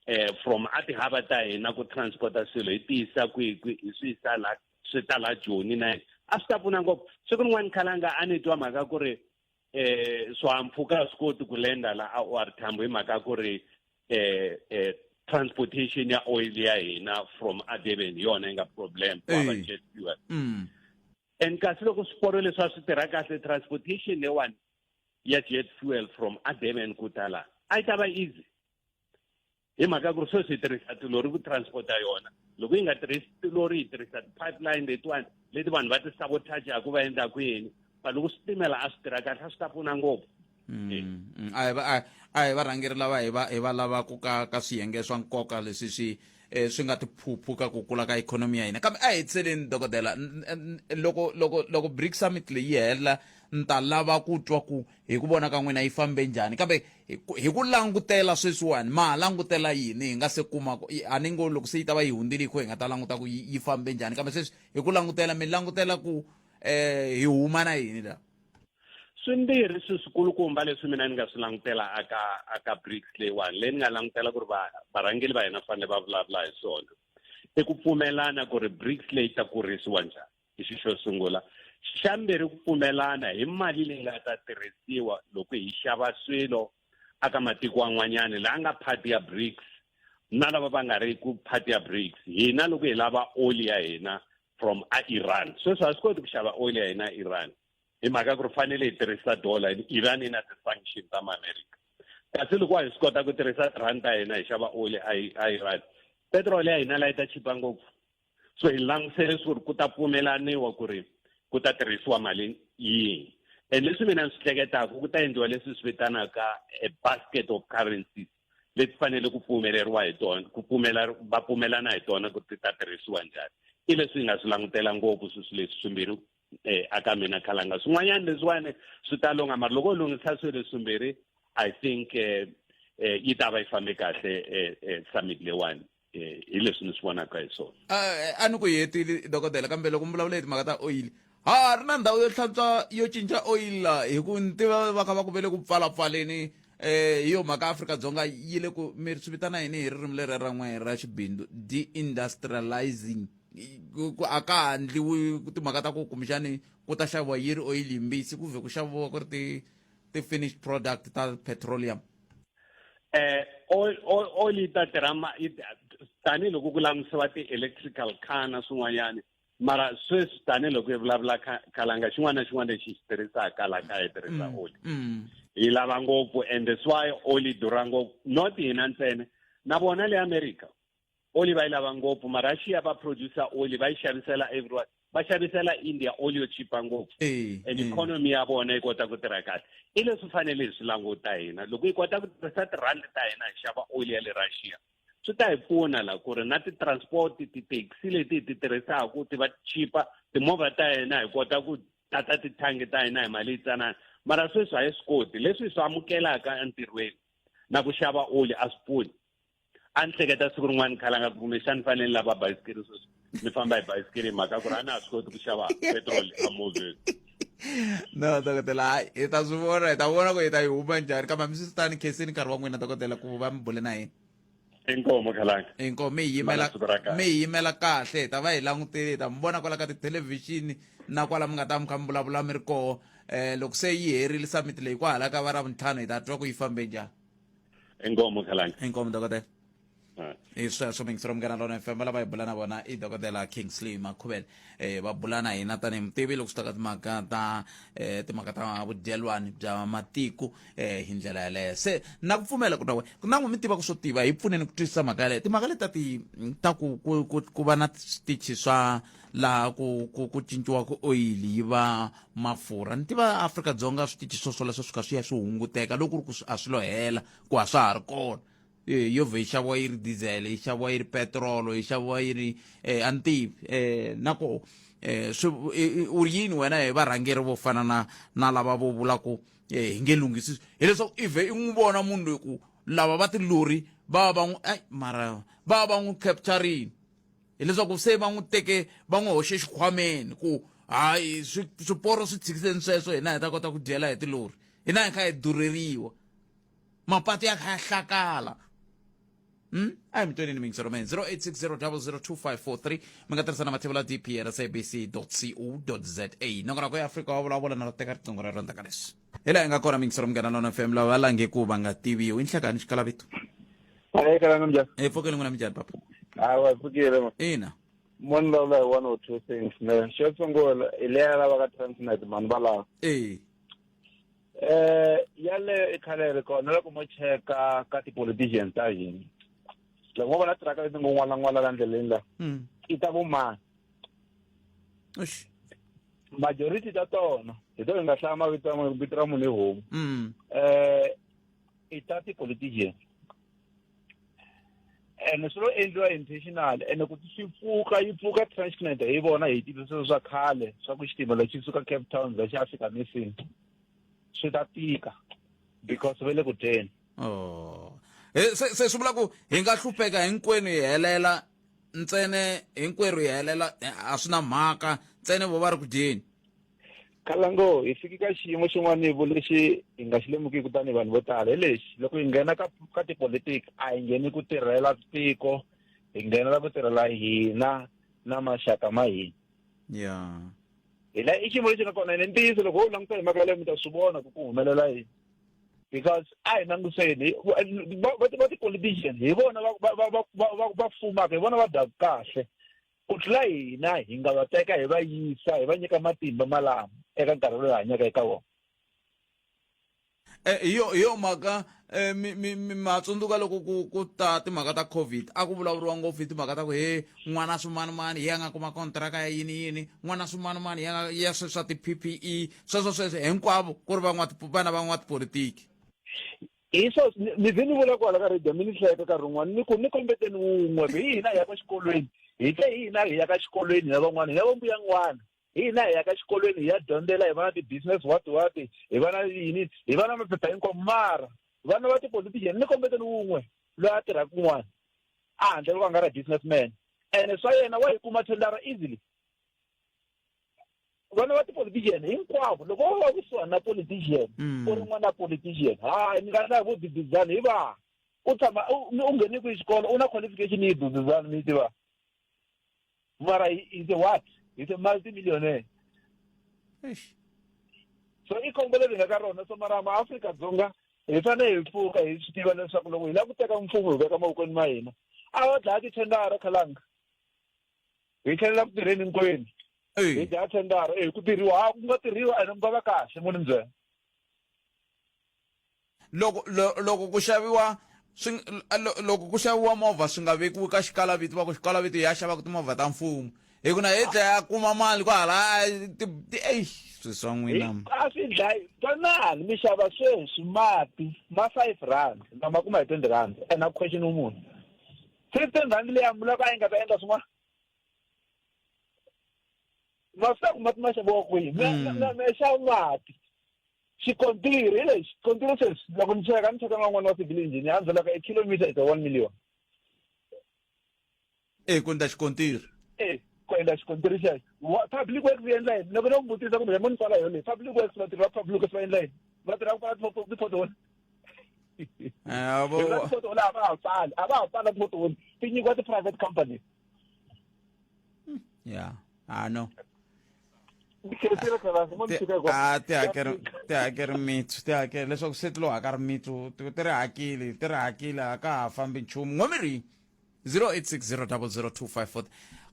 eh from a tihava ta hina ku transporta swilo hi tiyisa kwihi kwihi hi swi yisa la swi ta la Joni na a swi ta pfuna ngopfu siku rin'wana khalanga a ni twa mhaka ku ri eh swihahampfhuka a swi koti ku lenda la a OR Tambo hi mhaka ku ri eh eh transportation ya oil ya hina from a Durban hi yona yi nga problem ku hava jet fuel and kasi loko swiporo leswi a swi tirha kahle transportation leyiwani ya jet fuel from a Durban ku ta la a yi ta va easy hi mhaka ku ri sweswi hi tirhisa tilori ku transporta yona loko yi nga tirhisi tilori hi tirhisa ti-pipeline letiwani leti vanhu va ti sabotajaku va endlaku yini but loko switimela a swi tirha kahle a swi ta pfuna ngopfu A hi va a hi varhangeri lava hi va hi va lavaku ka ka swiyenge swa nkoka leswi swi eh, swi nga tiphuphu ka ku kula ka ikhonomi ya hina kambe a hi tseleni dokodela loko loko loko BRICS summit leyi yi hela ni ta lava ku twa ku hi ku vona ka n'wina yi fambe njhani kambe hi ku langutela sweswiwani ma ha langutela yini hi nga se kuma a ni ngo loko se yi ta va yi hundzile hi kho hi nga ta languta ku yi fambe njhani kambe sweswi hi ku langutela mi langutela ku eh hi huma na yini la swimbirhi swi swikulukumba leswi mina ni nga swi langutela aka aka BRICS leyiwani leyi ni nga langutela ku ri va varhangeri va hina fanele va vulavula hi swona i ku pfumelana ku ri BRICS leyi ta kurisiwa njhani i xi xo sungula xa mbirhi ku pfumelana hi mali leyi nga ta tirhisiwa loko hi xava swilo aka matiko an'wanyana laha nga part ya BRICS na lava va nga ri ku part ya BRICS hina loko hi lava oli ya hina from a Iran sweswi a swi koti ku xava oil ya hina Iran hi mhaka ku ri fanele hi tirhisa dollar Iran yi na ti-sanction ta Maamerika kasi loko a hi swi kota ku tirhisa rand ta hina hi xava oli a Iran petrol ya hina la yi ta chipa ngopfu so hi langutisele swi ri ku ta pfumelaniwa ku ri ku ta tirhisiwa mali yihi and leswi mina ni swi hleketaka ku ta endliwa leswi swi vitanaka a basket of currencies leti fanele ku pfumeleriwa hi tona ku pfumela va pfumelana hi tona ku ti ta tirhisiwa njhani i leswi hi nga swi langutela ngopfu sweswi leswi swimbirhi eh aka mina khalanga swin'wanyana leswiwani swi ta lungha mara loko u lunghisa swilo leswimbirhi i think eh, eh yi ta va yi fambe kahle eh, eh summit leyiwani eh, hi leswi ni swi vonaka hi swona a ni ku hetile dokodela kambe loko mi vulavula hi timhaka ta oyili ha ri na ndhawu yo hlantswa yo cinca oyili la hi ku ni tiva va kha va ku ve le ku pfalapfaleni eh hi yo mhaka Afrika-Dzonga yi le ku mi swi vitana yini hi ririmi leri ra n'we ra xibindzu deindustrializing ku a ka ha ndliwi timhaka ta ku kumbexani ku ta xaviwa yi ri oyili yimbisi ku vhe ku xaviwa ku ri ti ti-finished product ta petroleum. Oil oil oil yi ta tirha tanihiloko ku langutisiwa ti-electrical car na swin'wanyana, mara sweswi tanihiloko hi vulavula khalanga, xin'wana na xin'wana lexi hi xi tirhisaka laha kaya hi tirhisa oli. Yi lava ngopfu, and that's why oli durha ngopfu, not hina ntsena, na vona le America oli va yi lava ngopfu. Ma-Russia va producer oli, va yi xavisela everyone, va xavisela India oli yo chipa ngopfu, and economy ya vona yi kota ku tirha kahle. I leswi fanele hi swi languta hina. Loko hi kota ku tirhisa tirhandi ta hina hi xava oli ya le Russia, swi ta hi pfuna la ku ri na ti-transport, ti-taxi leti hi ti tirhisaka ti va chipa, timovha ta hina hi kota ku tata tithangi ta hina hi mali yitsanana. Mara sweswi a hi swi koti. Leswi hi swi amukelaka entirhweni na ku xava oli a swi pfuni. A ni hleketa siku rin'wana khalanga ku kumbexani fanele ni lava bayisikiri sweswi, ni famba hi bayisikiri, hi mhaka ku ri a na ha swi koti ku xava petrol emovheni. No, dokodela, hayi, hi ta swi vona, hi ta vona ku hi ta yi huma njhani. Kambe hambi swi tani, khensini nkarhi wa n'wina, dokodela, ku va mi bule na hina. Inkomo, khalanga. Inkomo. Mi hi yimela, Mana siku ra kahle. mi hi yimela kahle. Hi ta va hi langutile, hi ta mi vona kwala ka tithelevhixini na kwala mi nga ta mi kha mi vulavula mi ri koho. Loko se yi herile summit leyi kwahala ka va Ravuntlhanu, hi ta twa ku yi fambe njhani. Inkomo, khalanga. Inkomo, dokodela. Hi sweswo, mingisero Munghana Lona FM, lava hi bula na vona i Dokodela Kingsley Makhuvele. Va bula na hina tanihi mutivi loko swi ta ka timhaka ta vudyelwani bya matiko. Hi ndlela yaleyo se na ku pfumela ku na wena na n'wi mi tiva ku swo tiva, hi pfuneni ku twisisa mhaka yaleyo, timhaka leti ta ti ta ku ku ku ku va na switichi swa laha ku cinciwaka oyili yi va mafurha. Ni tiva Afrika-Dzonga switichi swo swoleswo swi kha swi ya swi hunguteka, loko ku ri ku a swi lo hela, ku a swa ha ri kona. Yo vhe yi xaviwa yi ri diesel, yi xaviwa yi ri petrol, yi xaviwa yi ri a ni tivi. Na koho swi u ri yini wena hi varhangeri vo fana na lava vo vula ku hi nge lunghisi, hileswaku i vhe i n'wi vona munhu loyi ku lava va tilori va va n'wi ai mara va va n'wi capturini, hileswaku se va n'wi teke va n'wi hoxe xikhwameni ku hayi swiporo swi tshikiseni sweswo, hina hi ta kota ku dyela hi tilori, hina hi kha hi durheriwa, mapatu ya kha ya hlakala. A hi mitwenini mingisero men 0860002543. Mi nga tirhisa na mathevula dp at sabc co za. Nongonoko ya Afrika wa Vulavula na ra teka riqingho ra rondza ka leswi hi laha hi nga kona. Mingisero Munghana Lona FM, lava va lange ku va nga tiviwi, i nhlekani xikalavito. Hayi, kalanga, minjhani? Hi pfukile, n'wina minjhani, papa? Hawa, hi pfukile ma. Ina. Mo ni vulavula hi one or two things ne. Xo sungula hi leya lava ka Transnet, mani va lava. Yaleyo i khale yi ri kona. Loko mo cheka ka ti-politicians ta hina, loko mo vona tiraka leti ngo n'walan'wala la ndleleni la, i ta vomani? Oxi. Majority ta tona hi to hi nga hlaya mavito ya vito ra munhu hi homu. I ta ti-politicians, ene swi lo endliwa intentional, ene ku swi pfuka yi pfuka Transnet hi vona hi tivisa swilo swa khale swa ku xitimela xi suka Cape Town za xi ya fika Messina swi ta tika because va le ku dyeni. Oh. Se swi vula ku hi nga hlupheka hinkwenu hi helela, ntsene hinkwerhu hi helela, a swi na mhaka, ntsene vo va ri ku dyeni. Khalango, hi fiki ka xiyimo xin'wana vo lexi hi nga xi lemukiki tanihi vanhu vo tala, hi lexi: loko hi nghena ka tipolitiki, a hi ngheni ku tirhela tiko, hi nghenela ku tirhela hina na maxaka ma hina. Hi la i xiyimo lexi nga kona, ene ntiyiso loko ho languta hi mhaka yaleyo mi ta swi vona ku ku humelela yini, because a hi langutiseni va ti-politician, hi vona va fumaka, hi vona va dyaka kahle ku tlula hina hi nga va teka hi va yisa hi va nyika matimba malama eka nkarhi lowu hi hanyaka eka wona. Hi yo mhaka mi ma tsundzuka loko ku ta timhaka ta COVID, a ku vulavuriwa ngopfu hi timhaka ta ku he n'wana swimanimani hi ya nga kuma kontraka ya yini yini, n'wana swimanimani ya ya swe swa ti-PPE, sweswo sweswo hinkwavo ku ri vana va n'watipolitiki. Hi swo ni ze ni vula kwala ka radio, mi ni hleka nkarhi wun'wana, ni ku ni kombeteni wun'we hi hina hi ya ka xikolweni, hi te hi hina hi ya ka xikolweni na van'wana, hi ya va mbuya n'wana, hi hina hi ya ka xikolweni hi ya dyondzela, hi va na ti-business what what, hi va na yini, hi va na maphepha hinkwawo, mara vana va tipolitician ni kombeteni wun'we loyi a tirhaka kun'wana a handle loko a nga ri businessman, ene swa yena wa yi kuma thendara easily. Vana va ti-politician hinkwavo, loko wo va kusuhani na politician, u ri n'wana politician, hayi, mi nga na vo duduzani hi va u tshama u nghene kwihi xikolo, u na qualification yi duduzani mi yi tiva, mara he's a what? He's a multi-millionaire. Eish. So i khombo leri hi nga ka rona. So mara maAfrika-Dzonga hi fanele hi pfuka hi swi tiva leswaku loko hi lava ku teka mfumo hi veka mavokweni ma hina, a va dlaya tithendara khalanga, hi tlhelela ku tirheni hinkwenu, hi dlaya thendara e ku tirhiwa, ha ku nga tirhiwa ene ku nga va kahle mo ni byela. Loko loko ku xaviwa swi loko ku xaviwa movha swi nga vekiwi ka xikalavito, va ku xikalavito ya xavaka timovha ta mfumo, hi ku na hi dlaya kuma mali kwahala eish, swi swa n'wina. A swi dlayi. Twanani, mi xava sweswi mati ma 5 rand na ma kuma hi 20 rand, and a question munhu 15 rand leyi amulaka a yi nga ta endla swin'wana. Ma swi ku mati ma xaviwa kwihi? Me xava mati xikontiri hi lexi xikontiri sweswi. Loko ni cheka, ni cheka na n'wana wa civil engineer, a byelaka e kilometer is a 1 million. E ku endla xikontiri? E ku endla xikontiri xexo. Public works yi endla yini? Loko no ku vutisa kumbe mo ni tsala yo leyi, public works, vatirhi va public works va endla yini? Va tirha ku pfala ti-pothole. Ti-pothole a va ha pfali, a va ha pfala ti-pothole, ti nyikiwa ti-private companies. Yeah, ah no, a ti hakeri, ti hakeri mitsu, ti hakeri leswaku se ti lo haka rimitsu, ti ri hakile, ti ri hakile, a ka ha fambi nchumu. N'wamiri 0860002540,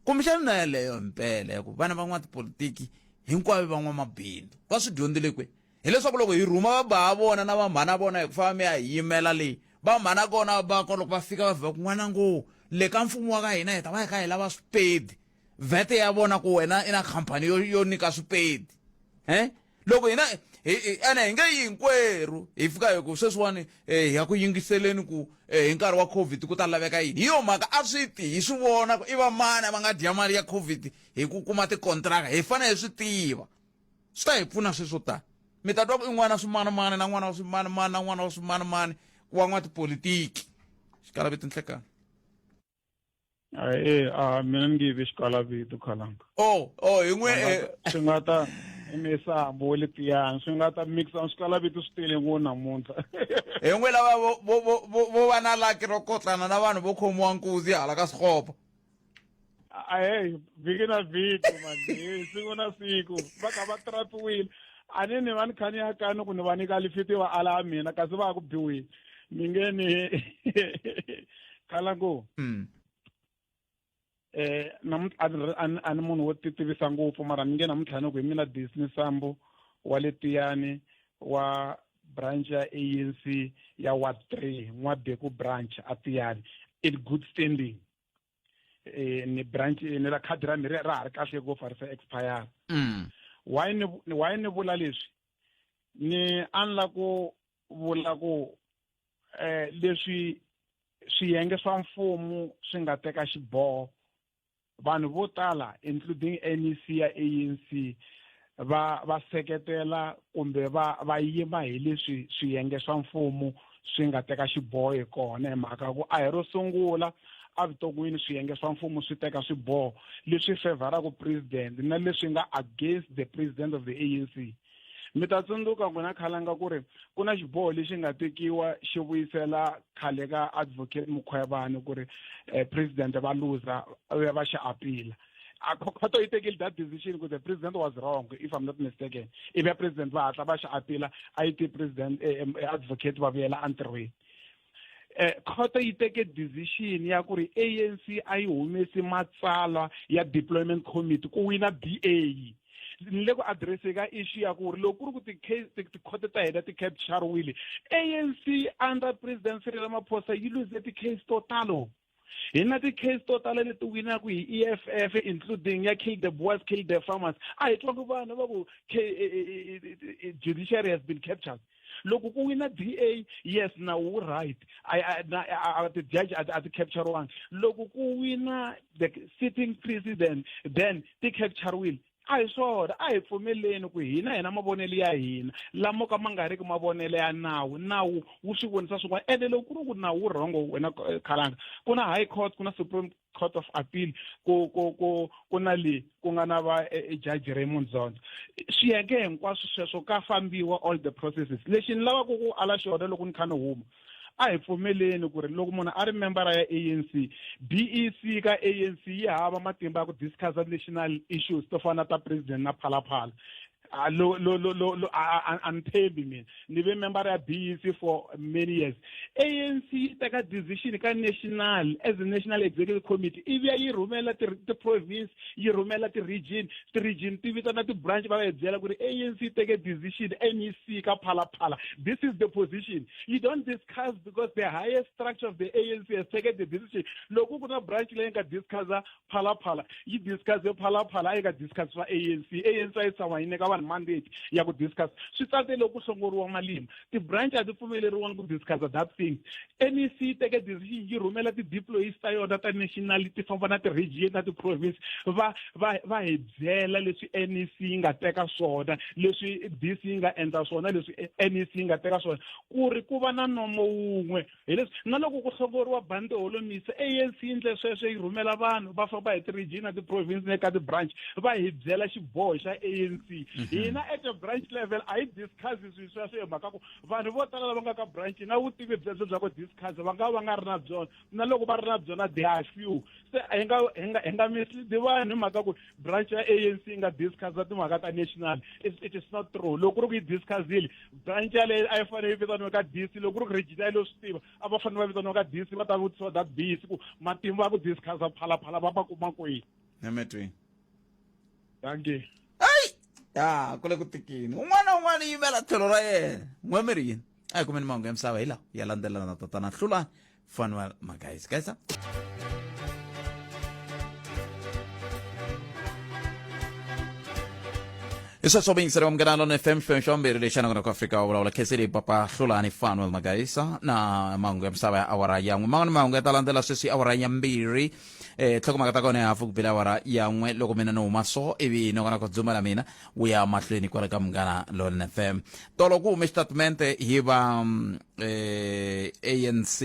kumbexana na yeleyo himpela ya ku vana van'watipolitiki hinkwavo van'wamabindzu va swi dyondzile kwe, hileswaku loko hi rhuma va ba vona na vamhana vona hi ku famba mi ya hi yimela leyi, vamhana kona va ko loko va fika va vhika ku n'wana ngo le ka mfumo wa ka hina hi ta va hi kha hi lava swipedi, vhete ya vona ku wena i na khampani yo nyika swipedi. Loko hina ene hi nge yi hinkwerhu hi fika hi ku sweswiwani hi ya ku yingiseleni ku hi nkarhi wa COVID ku ta laveka yini. Hi yo mhaka a swi ti hi swi vona ku i va mani va nga dya mali ya COVID hi ku kuma tikontraka, hi fanele hi swi tiva, swi ta hi pfuna sweswo. Ta mi ta twa ku i n'wana swimanimani na n'wana wa swimanimani na n'wana wa swimanimani wa n'watipolitiki. Xikalavito nhlekani. E a mina ni nge vi xikalavito, khalanga. Oh, hi n'we. Swi nga ta misambo wa le tiyani, swi nga ta mixa swikalavito swi tele ngopfu namuntlha. Hi n'we lava vo va na laki ro kotlana na vanhu vo khomiwa nkuzi hala ka swikopo. Ahey, vhiki na vhiki mani, siku na siku va kha va trapiwile. A ni ni va ni kha ni ya kani ku ni va nyika lifiti va ala mina, kasi va ya ku biwile. Mi nge ni khala ku namuntlha a ni munhu wo titivisa ngopfu, mara ni nge namuntlha ni ku hi mina Disney Sambo wa le Tiyani, wa branch ya ANC ya Ward 3, N'wabeku branch a Tiyani, in good standing. Ni branch ni la khadi ra mi ra ha ri kahle ngopfu, a ri se expire. Why ni vula leswi? Ni a ni la ku vula ku leswi swiyenge swa mfumo swi nga teka xiboho, vanhu vo tala including NEC ya ANC va seketela kumbe va yima hi leswi swiyenge swa mfumo swi nga teka xiboho hi kona, hi mhaka ku a hi ro sungula evuton'wini swiyenge swa mfumo swi teka swiboho leswi favoraka president na leswi nga against the president of the ANC. Mi ta tsundzuka n'wina khalanga ku ri ku na xiboho lexi nga tekiwa xi vuyisela khale ka advocate Mukhwevani ku ri president va luza va xi appeal. Khoto yi tekile that decision ku the president was wrong, if I'm not mistaken, ivi ya president va hatla va xi appeal, a yi ti president advocate va vuyela entirhweni. Khoto yi teke decision ya ku ri ANC a yi humesi matsalwa ya deployment committee ku wina DA. Ni le ku address ka issue ya ku ri loko ku ri ku ti-case tikhoto ta hina ti capturiwile, ANC under President Cyril Ramaphosa yi lose ti-case to talo. Hi na ti-case to tala leti winaka hi EFF, including ya kill the Boers, kill the farmers. A hi twangi vanhu va ku judiciary has been captured. Loko ku wina DA, yes, na wu right, ti-judge a ti capturiwangi. Loko ku wina the sitting president, then ti capturiwile. A hi swona, a hi pfumeleni ku hina mavonelo ya hina lamo ka ma nga ri ki mavonelo ya nawu, nawu wu swi vonisa swin'wana. Ene loko ku ri ku nawu wu wrong, wena khalanga, ku na high court, ku na Supreme Court of Appeal, ku na le ku nga na va Judge Raymond Zondo. Swiyenge hinkwaswo sweswo ka fambiwa all the processes. Lexi ni lavaka ku ala xona loko ni kha ni huma, a hi pfumeleni ku ri loko munhu a ri membara ya ANC, BEC ka ANC yi hava matimba ya ku discussa national issues to fana ta president na Phalaphala. A lo lo lo lo lo a a ni tshembi mina. Ni ve member ya BEC for many years. ANC yi teka decision ka national as a national executive committee ivi ya yi rhumela ti-province yi rhumela ti-region ti-region ti vitana ti-branch va va hi byela ku ri ANC yi teke decision NEC ka phalaphala this is the position you don't discuss because the highest structure of the ANC has taken the decision loko ku na branch leyi nga discussa phalaphala yi discuss phalaphala a yi nga discuss swa ANC ANC a yi tshama yi nyika vanhu mandate ya ku discuss swi tsate loko ku hlongoriwa malima ti-branch a ti pfumeleriwangi ku discussa that thing NEC yi teke decision yi rhumela ti-deployees ta yona ta national ti famba na ti-region na ti-province va va va hi byela leswi NEC yi nga teka swona leswi DC yi nga endla swona leswi NEC yi nga teka swona ku ri ku va na nomo wun'we hi leswi na loko ku hlongoriwa bandi holomisa ANC yi endle sweswo yi rhumela vanhu va famba hi ti-region na ti-province na ka ti-branch va hi byela xiboho xa ANC mhm. hina at a branch level a hi discuss swilo sweswo hi mhaka ku vanhu vo tala lava nga ka branch na vutivi byebyo bya ku discuss va nga va nga ri na byona na loko va ri na byona they are few se hi nga hi nga hi nga mislead vanhu hi mhaka ku branch ya ANC yi nga discussa timhaka ta national it, it is not true loko ku ri ku yi discussile branch yaleyo a yi fanele yi vitaniwe ka DC loko ku ri ku region yi lo swi tiva a va fanele va vitaniwa ka DC va ta vutisiwa that BC ku matimba ya ku discussa phalaphala va va kuma kwihi emetweni dankie ya ku le ku tikini un'wana na un'wana yimela tlhelo ra yena n'we mi ri yini a hi kumeni mahungu ya misava hi lawa ya landzelana na tatana hlulani fanuel magayisi gayisa hi sweswo vuyingiseri wa munghana lona fm xiphemu xa vumbirhi lexi anakona ku afrika wa vulavula kheseli papa hlulani fanuel magayisa na mahungu ya misava ya awara ya n'we man'wana mahungu ya ta landzela sweswi awara ya mbirhi eh tlhokomhaka ta kona ya hafu ku bile awara ya n'we loko mina ni huma so ivi ni kona ku dzumela mina wu ya mahlweni kwala ka munghana lona fm tolo ku hume xitatimente hi va mm, eh, ANC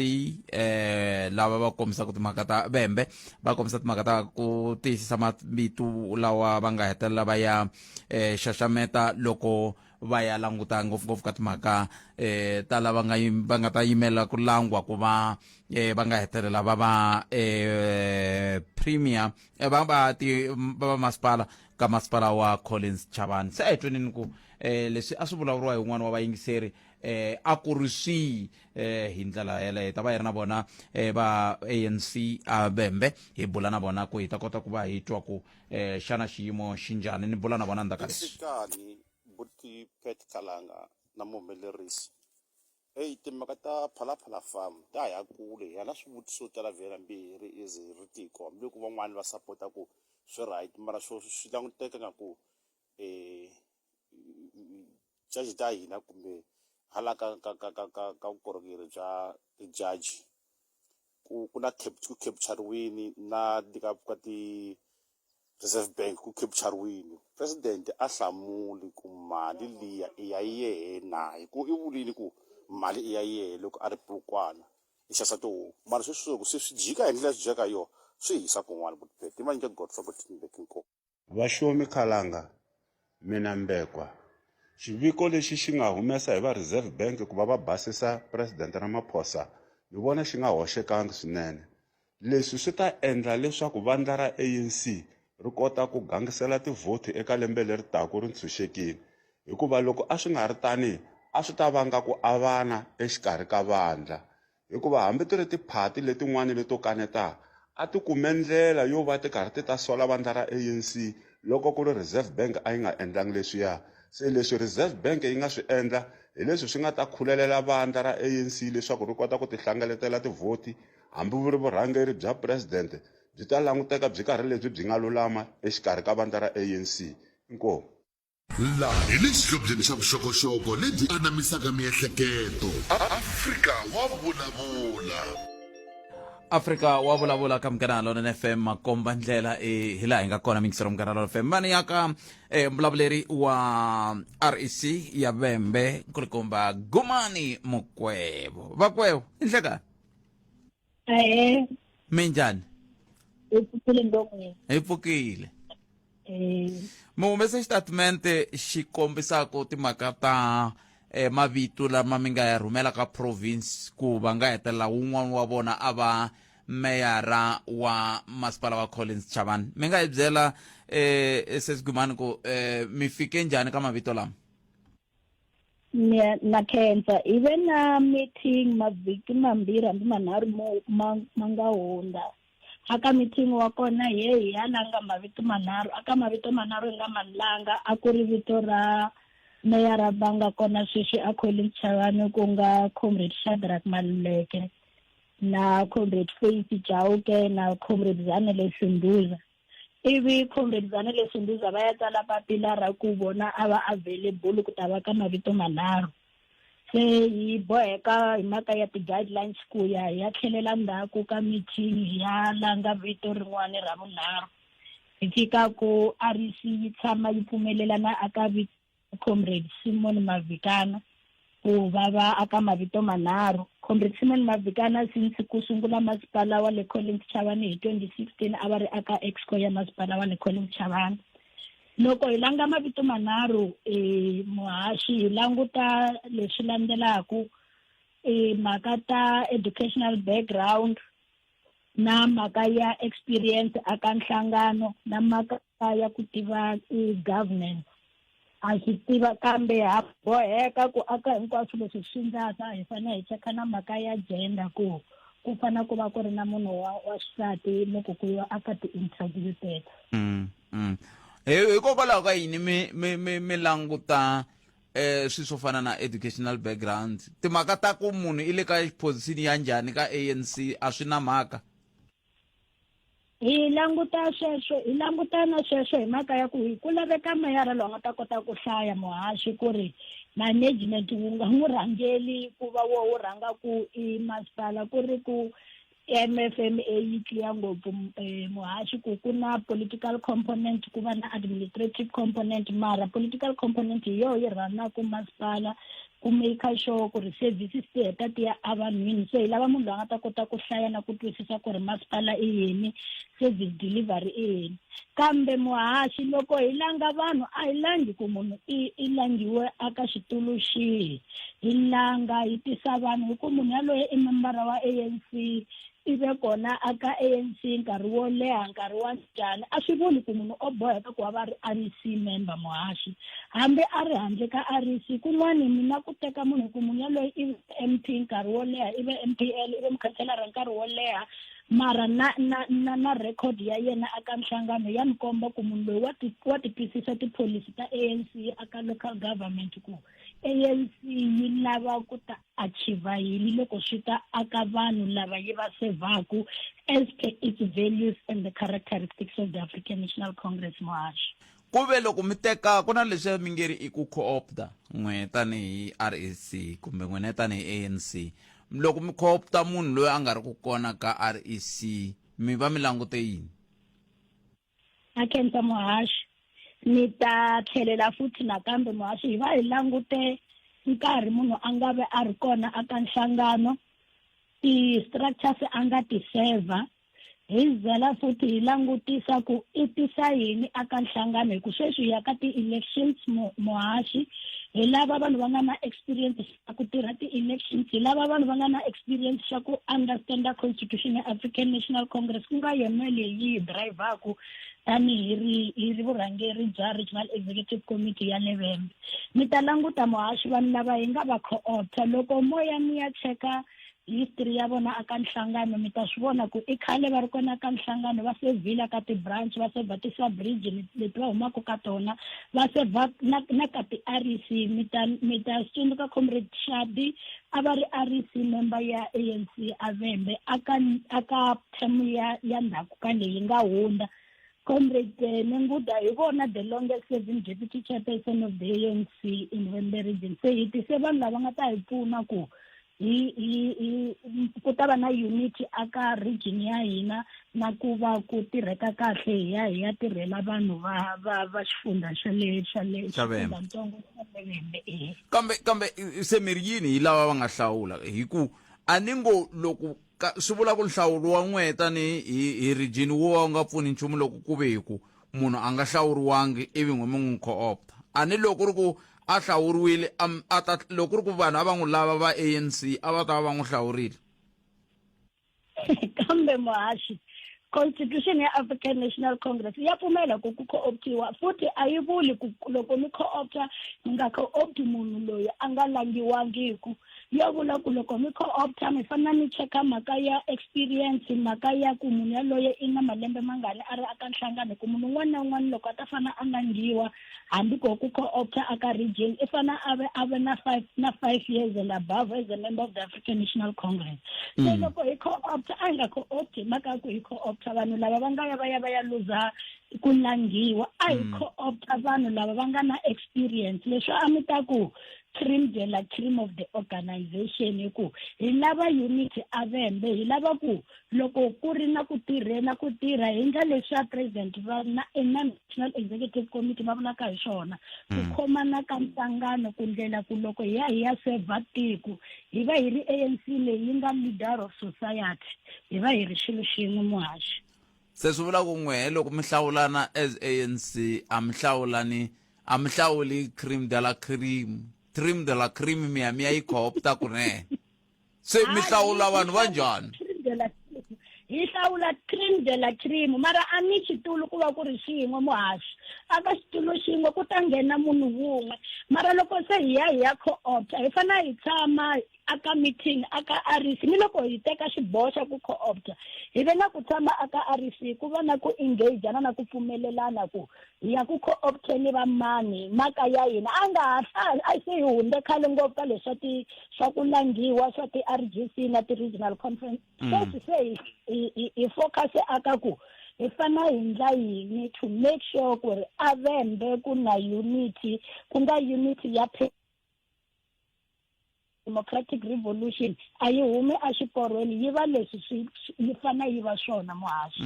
eh, lava va kombisaka timhaka ta vembe va kombisa timhaka ta ku tiyisisa mavito lawa va nga hetelela va ya eh, xaxameta loko va ya languta ngopfungopfu ka timhaka eh, ta lava nga va nga ta yimela ku langwa ku va eh, va nga hetelela va va eh, premier eh, va va ti va va masipala ka masipala wa Collins Chabane se a hi tweneni ku eh, leswi a swi vulavuriwa hi un'wana wa vayingiseri eh, a ku ri swihi eh, hi ndlela yeleyo ta va hi ri na vona eh, va ANC a Vhembe hi bula na vona ku hi ta kota ku va hi twa ku eh, xana xiyimo xi njhani ni bula na vona ndzhaku ka leswi Nhlikani buti Pat Kalanga na muhumelerisi Eyi timhaka ta Phalaphala Farm ta ha ya kule hi ya na swivutiso swo tala vhela mbirhi as hi ri tiko hambiloko van'wani va sapota ku swi right mara swo swi languteka nga ku judge ta hina kumbe hala ka ka ka ka ka ka vukorhokeri bya ti-judge ku ku na ku capture-riwini na le ka ka ti Reserve Bank ku capture-riwini president a hlamuli ku mali liya i ya yehe na hi ku i vulile ku mali i ya yehe loko a ri Polokwane i xavisa tihomu mara sweswi loko se swi jika hi ndlela swi jika ka yona swi hisa kun'wana but va nyika Godfrey inkomu. Vaxomi Khalanga, Mina Mbekwa, xiviko lexi xi nga humesa hi va Reserve Bank ku va va basisa President Ramaphosa ni vona xi nga hoxekangi swinene. Leswi swi ta endla leswaku vandla ra ANC ri kota ku gangisela tivhoti eka lembe leri taka ri ntshunxekile hikuva loko a swi nga ri tani a swi ta vanga ku avana exikarhi ka vandla. Hikuva hambi ti ri tiphati letin'wana leto kaneta a ti kume ndlela yo va ti karhi ti ta sola vandla ra ANC loko ku ri Reserve Bank a yi nga endlangi leswiya. Se leswi Reserve Bank yi nga swi endla hi leswi swi nga ta khulelela vandla ra ANC leswaku ri kota ku tihlangeletela tivhoti hambi vu ri vurhangeri bya President byi ta languteka byi karhi lebyi byi nga lulama exikarhi ka vandla ra ANC. Inkomu. Laha hi le xihlobyeni xa vuxokoxoko lebyi anamisaka miehleketo. Afrika wa vulavula. Afrika wa vulavula ka Munghana Lonene FM makomba ndlela e hi laha hi nga kona mingisero Munghana Lonene FM mani ya ka e, mbulavuleri wa REC ya Vhembe nkulukumba Gumani Mukwevho Vakwevho i nhlekani Ahee. Minjhani? Hi pfukile ngopfu. Hi pfukile. Eh. Mi humese xitatimende xi kombisaka timhaka ta eh, mavito lama mi nga ya rhumela ka province ku va nga hetelela wun'wana wa vona a va meyara wa masipala wa Collins Chabane. Mi nga hi byela eh Sesi Gumani ku eh mi fike njhani ka mavito lama? Na khensa hi ve na meeting mavhiki mambirhi hambi manharhu mo ma ma nga hundza aka meeting wa kona hi ye hi ya langa mavito manharhu aka mavito manharhu hi nga ma langa a ku ri vito ra meyara va nga kona sweswi a Collins Chabane ku nga Comrade Shadrack Maluleke na Comrade Faith Chauke na Comrade Zanele Sunduza ivi Comrade Zanele Sunduza va ya tsala papila ra ku vona a va available ku ta va ka mavito manharhu se hi boheka hi mhaka ya ti-guidelines ku ya hi ya tlhelela ndzhaku ka meeting hi ya langa vito rin'wana ra vunharhu hi fika ku REC yi tshama yi pfumelelana aka vito Comrade Simon Mavikana ku va va aka mavito manharhu. Comrade Simon Mavikana since ku sungula masipala wa le Collins Chabane hi 2016 a va ri aka exco ya masipala wa le Collins Chabane. Loko hi langa mavito manharhu e muhaxi hi languta leswi landzelaku e mhaka ta educational background na mhaka ya experience aka nhlangano na mhaka ya ku tiva governance a swi tiva kambe ha boheka ku aka hinkwaswo leswi swi ndlaka hi fanele hi cheka na mhaka ya gender ku ku fanele ku va ku ri na munhu wa wa xisati loko ku yiwa aka ti-interview teto mm, mm. Hikokwalaho ka yini mi mi mi mi languta eh swi swo fana na educational background timhaka ta ku munhu i le ka position ya njhani ka ANC a swi na mhaka Hi languta sweswo hi languta na sweswo hi mhaka ya ku hi ku laveka meyara loyi a nga ta kota ku hlaya muhaxi ku ri management wu nga n'wi rhangeli ku va wo wu rhanga ku i masipala ku ri ku M_F_M_A yi clear ngopfu muhaxi ku ku na political component ku va na administrative component mara political component hi yoho yi rhanaku masipala ku make sure ku ri services ti heta ti ya evanhwini se hi lava munhu loyi a nga ta kota ku hlaya na ku twisisa ku ri masipala i yini service delivery i yini kambe muhaxi loko hi langa vanhu a hi langi ku munhu i i langiwe aka xitulu xihi hi langa hi tisa vanhu hi ku munhu yaloye i membara wa A_N_C i ve kona aka A_N_C nkarhi wo leha nkarhi wa njhani a swi vuli ku munhu o boheka ku va va ri R_E_C member muhaxi hambi a ri handle ka R_E_C kun'wani mina ku teka munhu ku munhu yaloye i M_P nkarhi wo leha i ve M_P_L i ve mukhanselara nkarhi wo leha mara na na na na record ya yena aka nhlangano ya ni komba ku munhu loyi wa ti wa ti twisisa tipholisi ta A_N_C aka local government ku A_N_C yi lava ku ta achieve yini loko swi ta aka vanhu lava yi va sevhaku as per its values and the characteristics of the African National Congress muhaxi. Ku ve loko mi teka ku na leswiya mi nge ri i ku co-opta n'we tanihi REC kumbe n'wina tanihi ANC loko mi co-opta munhu loyi a nga ri ku kona ka REC mi va mi langute yini? A khensa muhaxi ni ta tlhelela futhi nakambe muhaxi hi va hi langute nkarhi munhu a nga ve a ri kona aka nhlangano ti-structures a nga ti seva hi zela futhi hi langutisa ku i tisa yini aka nhlangano hi ku sweswi hi ya ka ti-elections muhaxi hi lava vanhu va nga na experience xa ku tirha ti-elections hi lava vanhu va nga na experience xa ku understanda constitution ya African National Congress ku nga yona leyi yi dirayivhaku tanihi ri hi ri vurhangeri bya Regional Executive Committee ya le Vhembe mi ta languta muhaxi vanhu lava hi nga va co-opta loko moya mi ya cheka history ya vona aka nhlangano mi ta swi vona ku i khale va ri kona ka nhlangano va sevhile ka ti-branch va sevha ti-sub-region leti va humaka ka tona va sevha na, na ka ti-R_E_C mi ta mi ta tsundzuka comrade Shadi a va ri R_E_C member ya A_N_C a Vhembe aka aka term ya ya ndzhaku ka leyi nga hundza Comrade eh, Nenguda hi vona the longest serving deputy chairperson of the ANC in Vhembe region se hi tise vanhu lava nga ta hi pfuna ku hi hi hi ku ta va na unity aka region ya hina na ku va ku tirheka kahle hi ya hi ya tirhela vanhu va va va xifundza xa le xa le Xa Vhembe. xifundzantsongo xa le Vhembe eh kambe kambe se mi ri yini hi lava va nga hlawula hi ku a ni ngo loko Ka, swi vula ku nhlawulo wa n'we tani hi, hi region wu va wu nga pfuni nchumu loko ku ve hi ku munhu a nga hlawuriwangi ivi n'we mi n'wi co-opta. A ni loko ku ri ku a hlawuriwile a, a ta, loko ku ri ku vanhu a va n'wi lava va ANC a va ta va va n'wi hlawurile. Kambe muhaxi, Constitution ya African National Congress ya pfumela ku ku co-optiwa futhi a yi vuli ku loko mi co-opta mi nga co-opti munhu loyi a nga langiwangiku. Yo vula ku loko mi co-opta mi fanele mi cheka mhaka ya experience, mhaka ya ku munhu yaloye i na malembe mangani a ri aka nhlangano, ku munhu un'wana na un'wana loko a ta fana a langiwa hambi ko ku co-opta aka region i fana a ve a ve na 5 years and above as a member of the African National Congress. Se loko hi co-opta a hi nga co-opti hi mhaka ya ku hi co-opta vanhu lava va nga ya va ya va ya luza ku langiwa, a hi co-opta vanhu lava va nga na experience. Leswi a mi ta ku cream de la cream of the organization, hi ku hi lava unity a Vhembe, hi lava ku loko ku ri na ku tirhela ku tirha hi ndla leswiya president va na na National Executive Committee va vulaka hi swona, ku khomana ka nhlangano, ku ndlela ku loko hi ya hi ya serve tiko hi va hi ri ANC leyi yi nga leader of society, hi va hi ri xilo xin'we muhaxi. Se swi vula ku n'wehe loko mi hlawulana as ANC a mi hlawulani, a mi hlawuli cream de la cream, cream de la cream mi ya mi ya yi co-opta kunene. Se mi hlawula vanhu va njhani? Hi hlawula cream de la cream, mara a ni xitulu ku va ku ri xin'we muhaxi. Aka xitulu xin'we ku ta nghena munhu wun'we, mara loko se hi ya hi ya co-opta hi fanele hi tshama aka meeting aka REC, ni loko hi teka xiboho xa ku co-opta hi ve na ku tshama aka REC, ku va na ku engage-ana na ku pfumelelana ku hi ya ku co-opteni va mani. Mhaka ya hina a nga ha a se hi hundze khale ngopfu ka leswa ti swa ku langiwa swa ti-RGC na ti-regional conference. Sweswi se hi focus aka ku hi fana hi ndla yini to make sure ku ri a Vhembe ku na unity, ku nga unity ya democratic revolution a yi humi exiporweni, yi va leswi swi yi fana yi va swona muhaxi.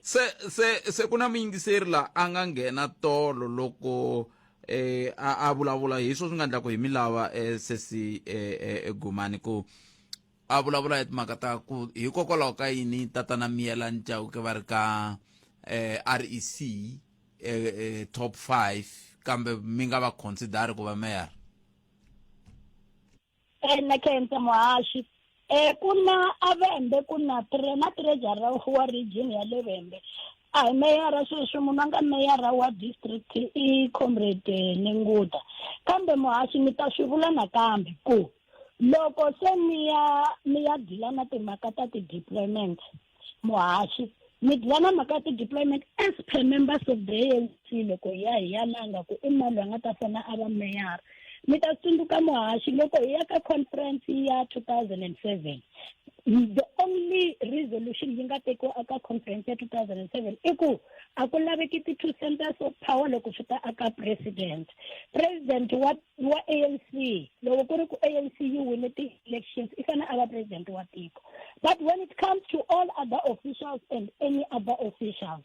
Se ku na muyingiseri la a nga nghena tolo loko a vulavula hi swo swi nga endla ku hi mi lava sesi Gumani ku a vulavula hi timhaka ta ku hikokwalaho ka yini tatana Miyelani Chauke va ri ka REC top 5 kambe mi nga va consider ku va mayor. Na khensa muhaxi. Ku na a Vhembe ku na na treasurer wa region ya le Vhembe. A hi meyara sweswi, munhu a nga meyara wa district i Comrade Nenguda. Kambe muhaxi mi ta swi vula nakambe ku loko se mi ya mi ya deal na timhaka ta ti-deployment muhaxi, mi deal na mhaka ya ti-deployment as per members of the ANC, loko hi ya hi ya langa ku i mani loyi a nga ta fana a va meyara. Mi ta tsundzuka muhaxi loko hi ya ka conference ya 2007, the only resolution yi nga tekiwa eka conference ya 2007 i ku a ku laveki ti-two centers of power loko swi ta aka president. President wa ANC, loko ku ri ku ANC yi wine ti-elections, i fanele a va president wa tiko. But when it comes to all other officials and any other officials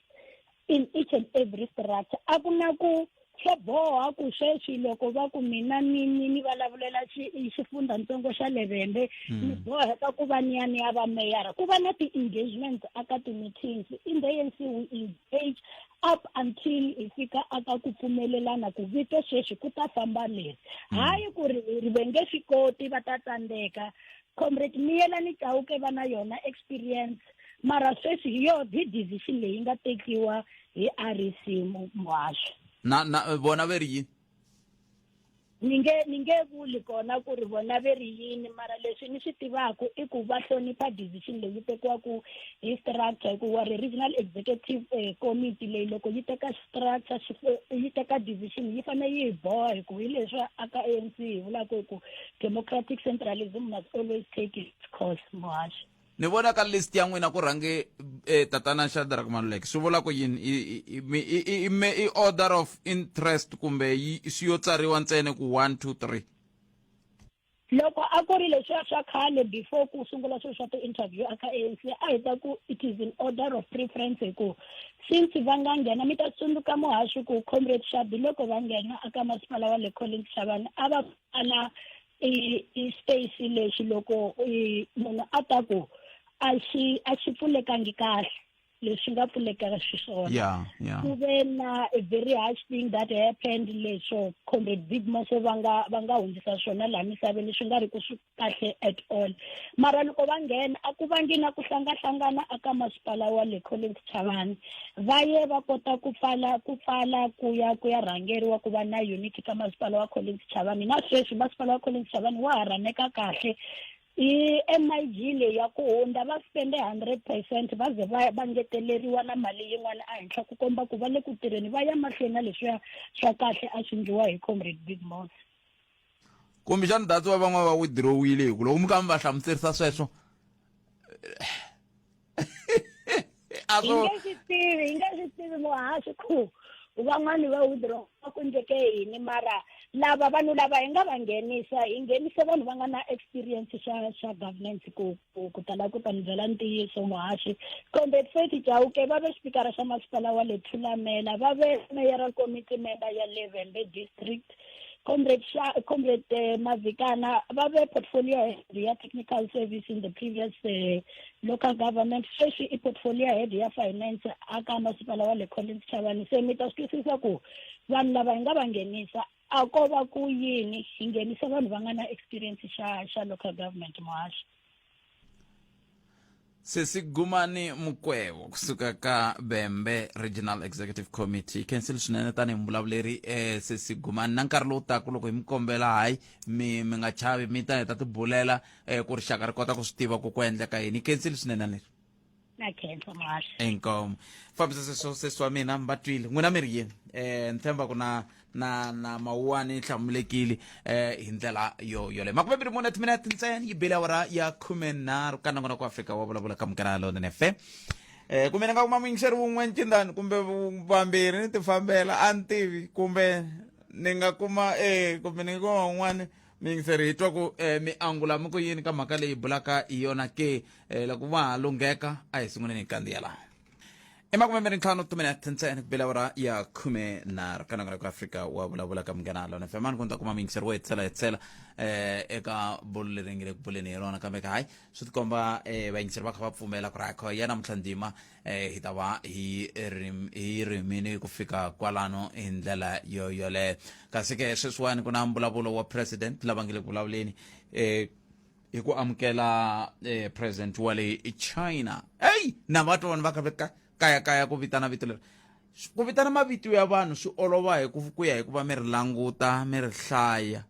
in each and every structure, a ku na ku swo boha ku sweswi loko va ku mina ni ni ni vulavulela xifundzatsongo xa le Vhembe, ni boheka ku va ni ya ni ya va meyara. Ku va na ti-engagements aka ti-meetings in the ANC, we engage up until hi fika aka ku pfumelelana ku vito sweswi ku ta famba leri. Hayi ku ri ri va nge swi koti, va ta tsandzeka. Comrade Miyelani Chauke va na yona experience, mara sweswi hi yo hi decision leyi nga tekiwa hi REC muhaxo. Na vona ve ri yini? Ni nge vuli kona ku ri vona ve ri yini, mara leswi ni swi tivaka i ku va hlonipha decision leyi tekiwaka hi structure, hikuva ri regional executive committee leyi loko yi teka structure, yi teka decision, yi fanele yi hi boha, hi ku hi leswi aka ANC hi vulaka hi ku democratic centralism must always take its course muhaxi. Ni vona ka list ya n'wina ku rhange tatana Shadrack Maluleke, swi vula ku yini? I order of interest kumbe swi yo tsariwa ntsena ku 1 2 3? Loko a ku ri leswiya swa khale before ku sungula swilo swa ti-interview aka ANC, a hi ta ku it is in order of preference, hi ku since va nga nghena, mi ta tsundzuka muhaxi ku Comrade Shabi loko va nghena aka masipala wa le Collins Chabane a va pfala i space lexi loko munhu a ta ku a xi pfulekangi kahle. Leswi nga pfuleka xiswona. Yeah. Ku ve na a very harsh thing that happened, leswo Comrade Big Mose va nga hundzisa swona laha misaveni, swi nga ri ku swi kahle at all. Mara loko va nghena, a ku vangi na ku hlangahlangana aka masipala wa le Collins Chavani. Va ye va kota ku pfala ku ya rhangeriwa, ku va na unity ka masipala wa Collins Chavani. Na sweswi masipala wa Collins Chavani wa ha rhaneka kahle. I MIG leyi ya ku hundza, va spende 100%, va ze va ngeteleriwa na mali yin'wana ehenhla, ku komba ku va le ku tirheni, va ya mahlweni na leswiya swa kahle a swi endliwa hi Comrade Big Mose. Kumbexani that's why van'wana va withdrawile, hi ku loko mi ka mi va hlamuserisa sweswo a Hi swo nge swi tivi, hi nge swi tivi, muhaxi, ku van'wani va withdraw ku endleke yini. Mara lava vanhu lava hi nga va nghenisa, hi nghenise vanhu va nga na experience swa governance. Ku tala ku ta mi byela ntiyiso, muhaxi, Comrade Faith Chauke va ve xipikara xa masipala wa le Thulamela, va ve mayoral committee member ya le Vhembe District. Comrade Mavikana va ve portfolio head ya technical service in the previous local government. Sweswi i portfolio head ya finance aka masipala wa le Collins Chavani. Se mi ta swi twisisa ku vanhu lava hi nga va nghenisa, a ko va ku yini, hi nghenisa vanhu va nga na experience xa local government, muhaxi. Sesi Gumani Mukwevho kusuka ka Vhembe Regional Executive Committee, khensile swinene tanihi muvulavuleri. Sesi Gumani, na nkarhi lowu taka loko hi mi kombela, hayi, mi nga chavi, mi ta hi ta tibulela ku rixaka ri kota ku swi tiva ku endleka yini. Khensile swinene leri. Na khensa, muhaxi. Inkomu. Fambisa sweswo, sesi wa mina. Mi va twile n'wina, mi ri yini? Ni tshemba ku na mawuwani hlamulekile hi ndlela yo yoleyo. 24 timinete ntsena yi bile awara ya 13 ka nongonoko Afrika wa Vulavula ka Munghana Lonene FM. Kumbe ni nga kuma muyingiseri wun'we ncindani kumbe vambirhi ni ti fambela, a ni tivi. Kumbe ni nga kuma kumbe ni nga kuma un'wana muyingiseri, hi twa ku mi angula mi ku yini ka mhaka leyi bulaka hi yona ke. Loko va ha lungheka, a hi sunguleni hi kandziya laha. I 25 timinete ntsena ku bela awara ya 13 ka nongonoko Afrika wa Vulavula ka Munghana Lona FM. Ani ku ni ta kuma muyingiseri wo hetisela eka bolo leri nge le ku buleni hi rona, kambe ka hayi, swi tikomba vayingiseri va kha va pfumela ku ri hakho ya namuntlha ndzima hi ta va hi rimini ku fika kwalano hi ndlela yo yoleyo. Kasi ke sweswiwani ku na mbulavulo wa president lava nge le ku vulavuleni hi ku amukela president wa le China. Ey, na va twa vanhu va kha va kaya kaya ku vitana vito leri. Ku vitana mavito ya vanhu swi olova hi ku ya hi ku va mi ri languta, mi ri hlaya.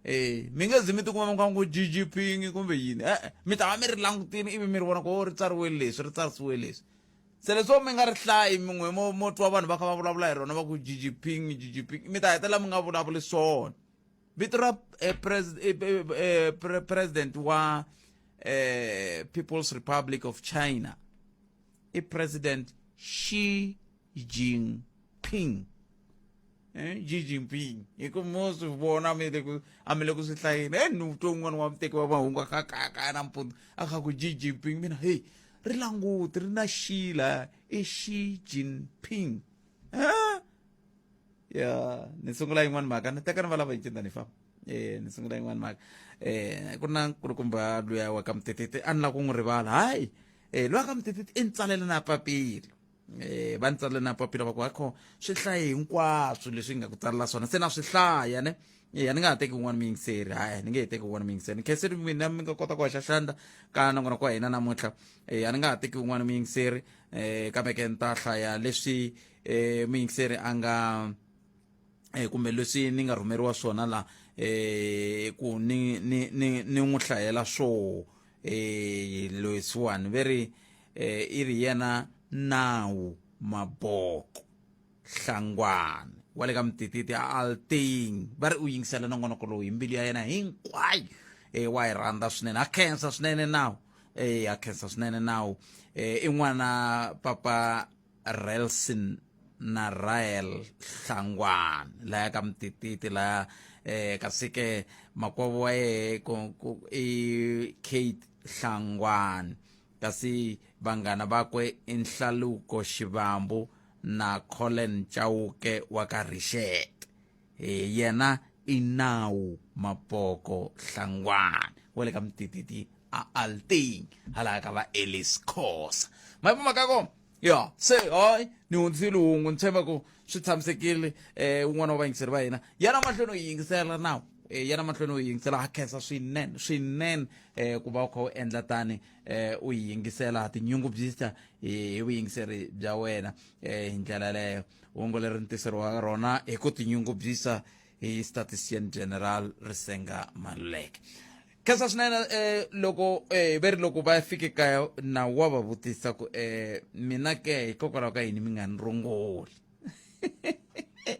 Mi nge zi mi tikuma mi kha ku Xi Jinping kumbe yini. E-e, mi ta va mi ri langutini ivi mi ri vona ku o ri tsariwe leswi, ri tsarisiwe leswi. Se leswo mi nga ri hlayi, min'we mo twa vanhu va kha va vulavula hi rona, va ku Xi Jinping, Xi Jinping, mi ta hetelela mi nga vulavuli swona. Vito ra president wa People's Republic of China i President Xi Jinping. Xi Jinping, hi ku mo swi vona, mi le ku a mi le ku swi hlayeni. Ni twe un'wana wa muteki wa mahungu a kha kaya kaya nampundzu a kha ku Xi Jinping. Mina, hey, ri languti ri na xila, i Xi Jinping. Ya, ni sungula yin'wana mhaka, ni teka ni va lava yi cinta ni famba. Ni sungula yin'wana mhaka. Ku ri na nkulukumba luya wa ka Mutititi, a ni lava ku n'wi rivala. Hayi, luya ka Mutititi i ni tsalele na papila. Va ni tsalele na papila, va ku hakho swi hlaye hinkwaswo leswi nga ku tsalela swona, se na swi hlaya ne. A ni nga ha teki un'wana muyingiseri, hayi, ni nge he teki un'wana muyingiseri. Ni khenseri mina mi nga kota ku hoxa xandla ka nongonoko wa hina namuntlha. A ni nga ha teki un'wana muyingiseri, kambe ke ni ta hlaya leswi muyingiseri a nga kumbe leswi ni nga rhumeriwa swona la ku ni n'wi hlayela swo. Leswiwani ve ri i ri yena Nawu Maboko Hlangwane wa le ka Mutititi a Alting. Va ri u yingisela nongonoko lowu hi mbilu ya yena hinkwayo. Wa yi rhandza swinene. Ha khensa swinene, Nawu. Ha khensa swinene, Nawu. I n'wana papa Relson na Rael Hlangwane laya ka Mutititi laya. Kasi ke makwavo wa yehe i Kate Hlangwane, kasi vanghana vakwe i Nhlaluko Xivambu na Colin Chauke wa ka Rixete. Yena i Nawu Mapoko Hlangwane wa le ka Mutititi a Alting, hala ka va Ellis Khosa. Mayipo makako. Ya se hayi ni hundzisile hungu, ni tshemba ku swi tshamisekile. Un'wana wa vayingiseri va hina yana mahlweni u yingisela nawu, yana mahlweni u yingisela. Ha khensa swinene swinene ku va u kha u endla tani, u yi yingisela, ha tinyungubyisa hi vuyingiseri bya wena. Hi ndlela yaleyo hungu leri ni tiseriwa rona hi ku tinyungubyisa hi Statistician General Risenga Maluleke. Khensa swinene. Loko ve ri loko va fike kaya na wa va vutisa ku mina ke hikokwalaho ka yini mi nga ni runguli?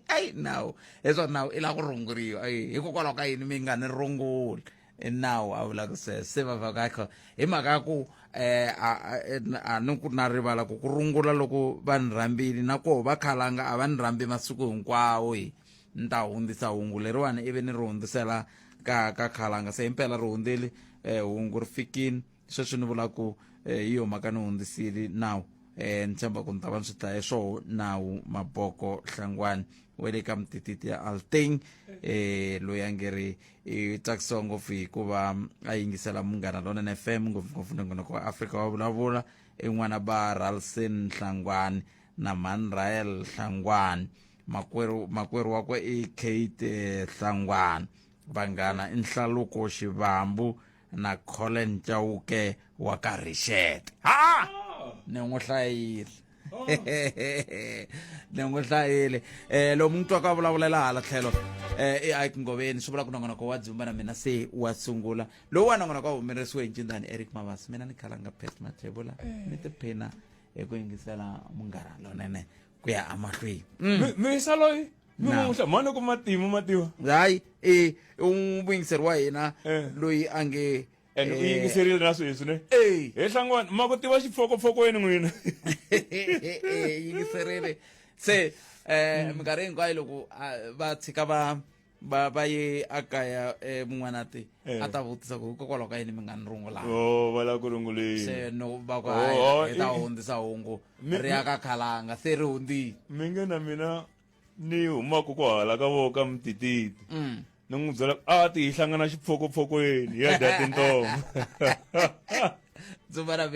Ayi nawu leswaku nawu i lava ku runguriwa. Ayi, hikokwalaho ka yini mi nga ni runguli? I nawu a vula ku se se va va ka hi mhaka ya ku a ni ku na rivala ku ku rungula loko va ni rhambile na koho va khalanga a va ni rhambi masiku hinkwawo, hi ni ta hundzisa hungu leriwani ivi ni ri hundzisela ka khalanga. Se himpela ri hundzile, hungu ri fikini sweswi ni vula ku hi yo mhaka ni hundzisile nawu. Ni tshemba ku ni ta va ni swi dlaye swoho. Nawu Maboko Hlangwani wa le ka Mtititi ya Alteng, loyi a nge ri i tsakisiwa ngopfu hikuva a yingisela Munghana Lonene FM, ngopfungopfu nongonoko wa Afrika wa Vulavula. I n'wana ba Ralsen Hlangwani na Manrael Hlangwani. Makwerhu wakwe i Kate Hlangwani. Vanghana i Nhlaluko Xivambu na Colin Chauke wa ka Rixete. Ha ni n'wi hlayile, ni n'wi hlayile. Lomu n'wi twaka vulavulela hala tlhelo i Ike Ngoveni. Swi vula ku nongonoko wa dzumba na mina se wa sungula. Lowu wa nongonoko wa humelerisiwe hi Ncindani Eric Mabasa. Mina ni Khalanga Pet Mathebula, ni tiphina hi ku yingisela Munghana Lonene ku ya emahlweni. Misa loyi mi n'wi mhani ku matimu mativa. Hayi, i muyingiseri wa hina loyi a nge And u yingiserile na sweswi ne? Eh. He Hlangwani, ma ku tiva xipfokopfokweni n'wina. Yingiserile se minkarhi hinkwayo loko va tshika va ye akaya, mun'wana ti a ta vutisa ku hikokwalaho ka yini mi nga ni rungulanga. Oh, va lava ku runguleni. Se no va ku Oh, hayi, oh, hi ta hundzisa hungu ri ya ka khalanga, se ri hundzile. Mi nge na mina ni humaka ku hala ka vo ka Mtititi. Ni n'wi byela a ti hi hlangana xipfokopfokweni hi ya dya tintonga. Dzumba ra.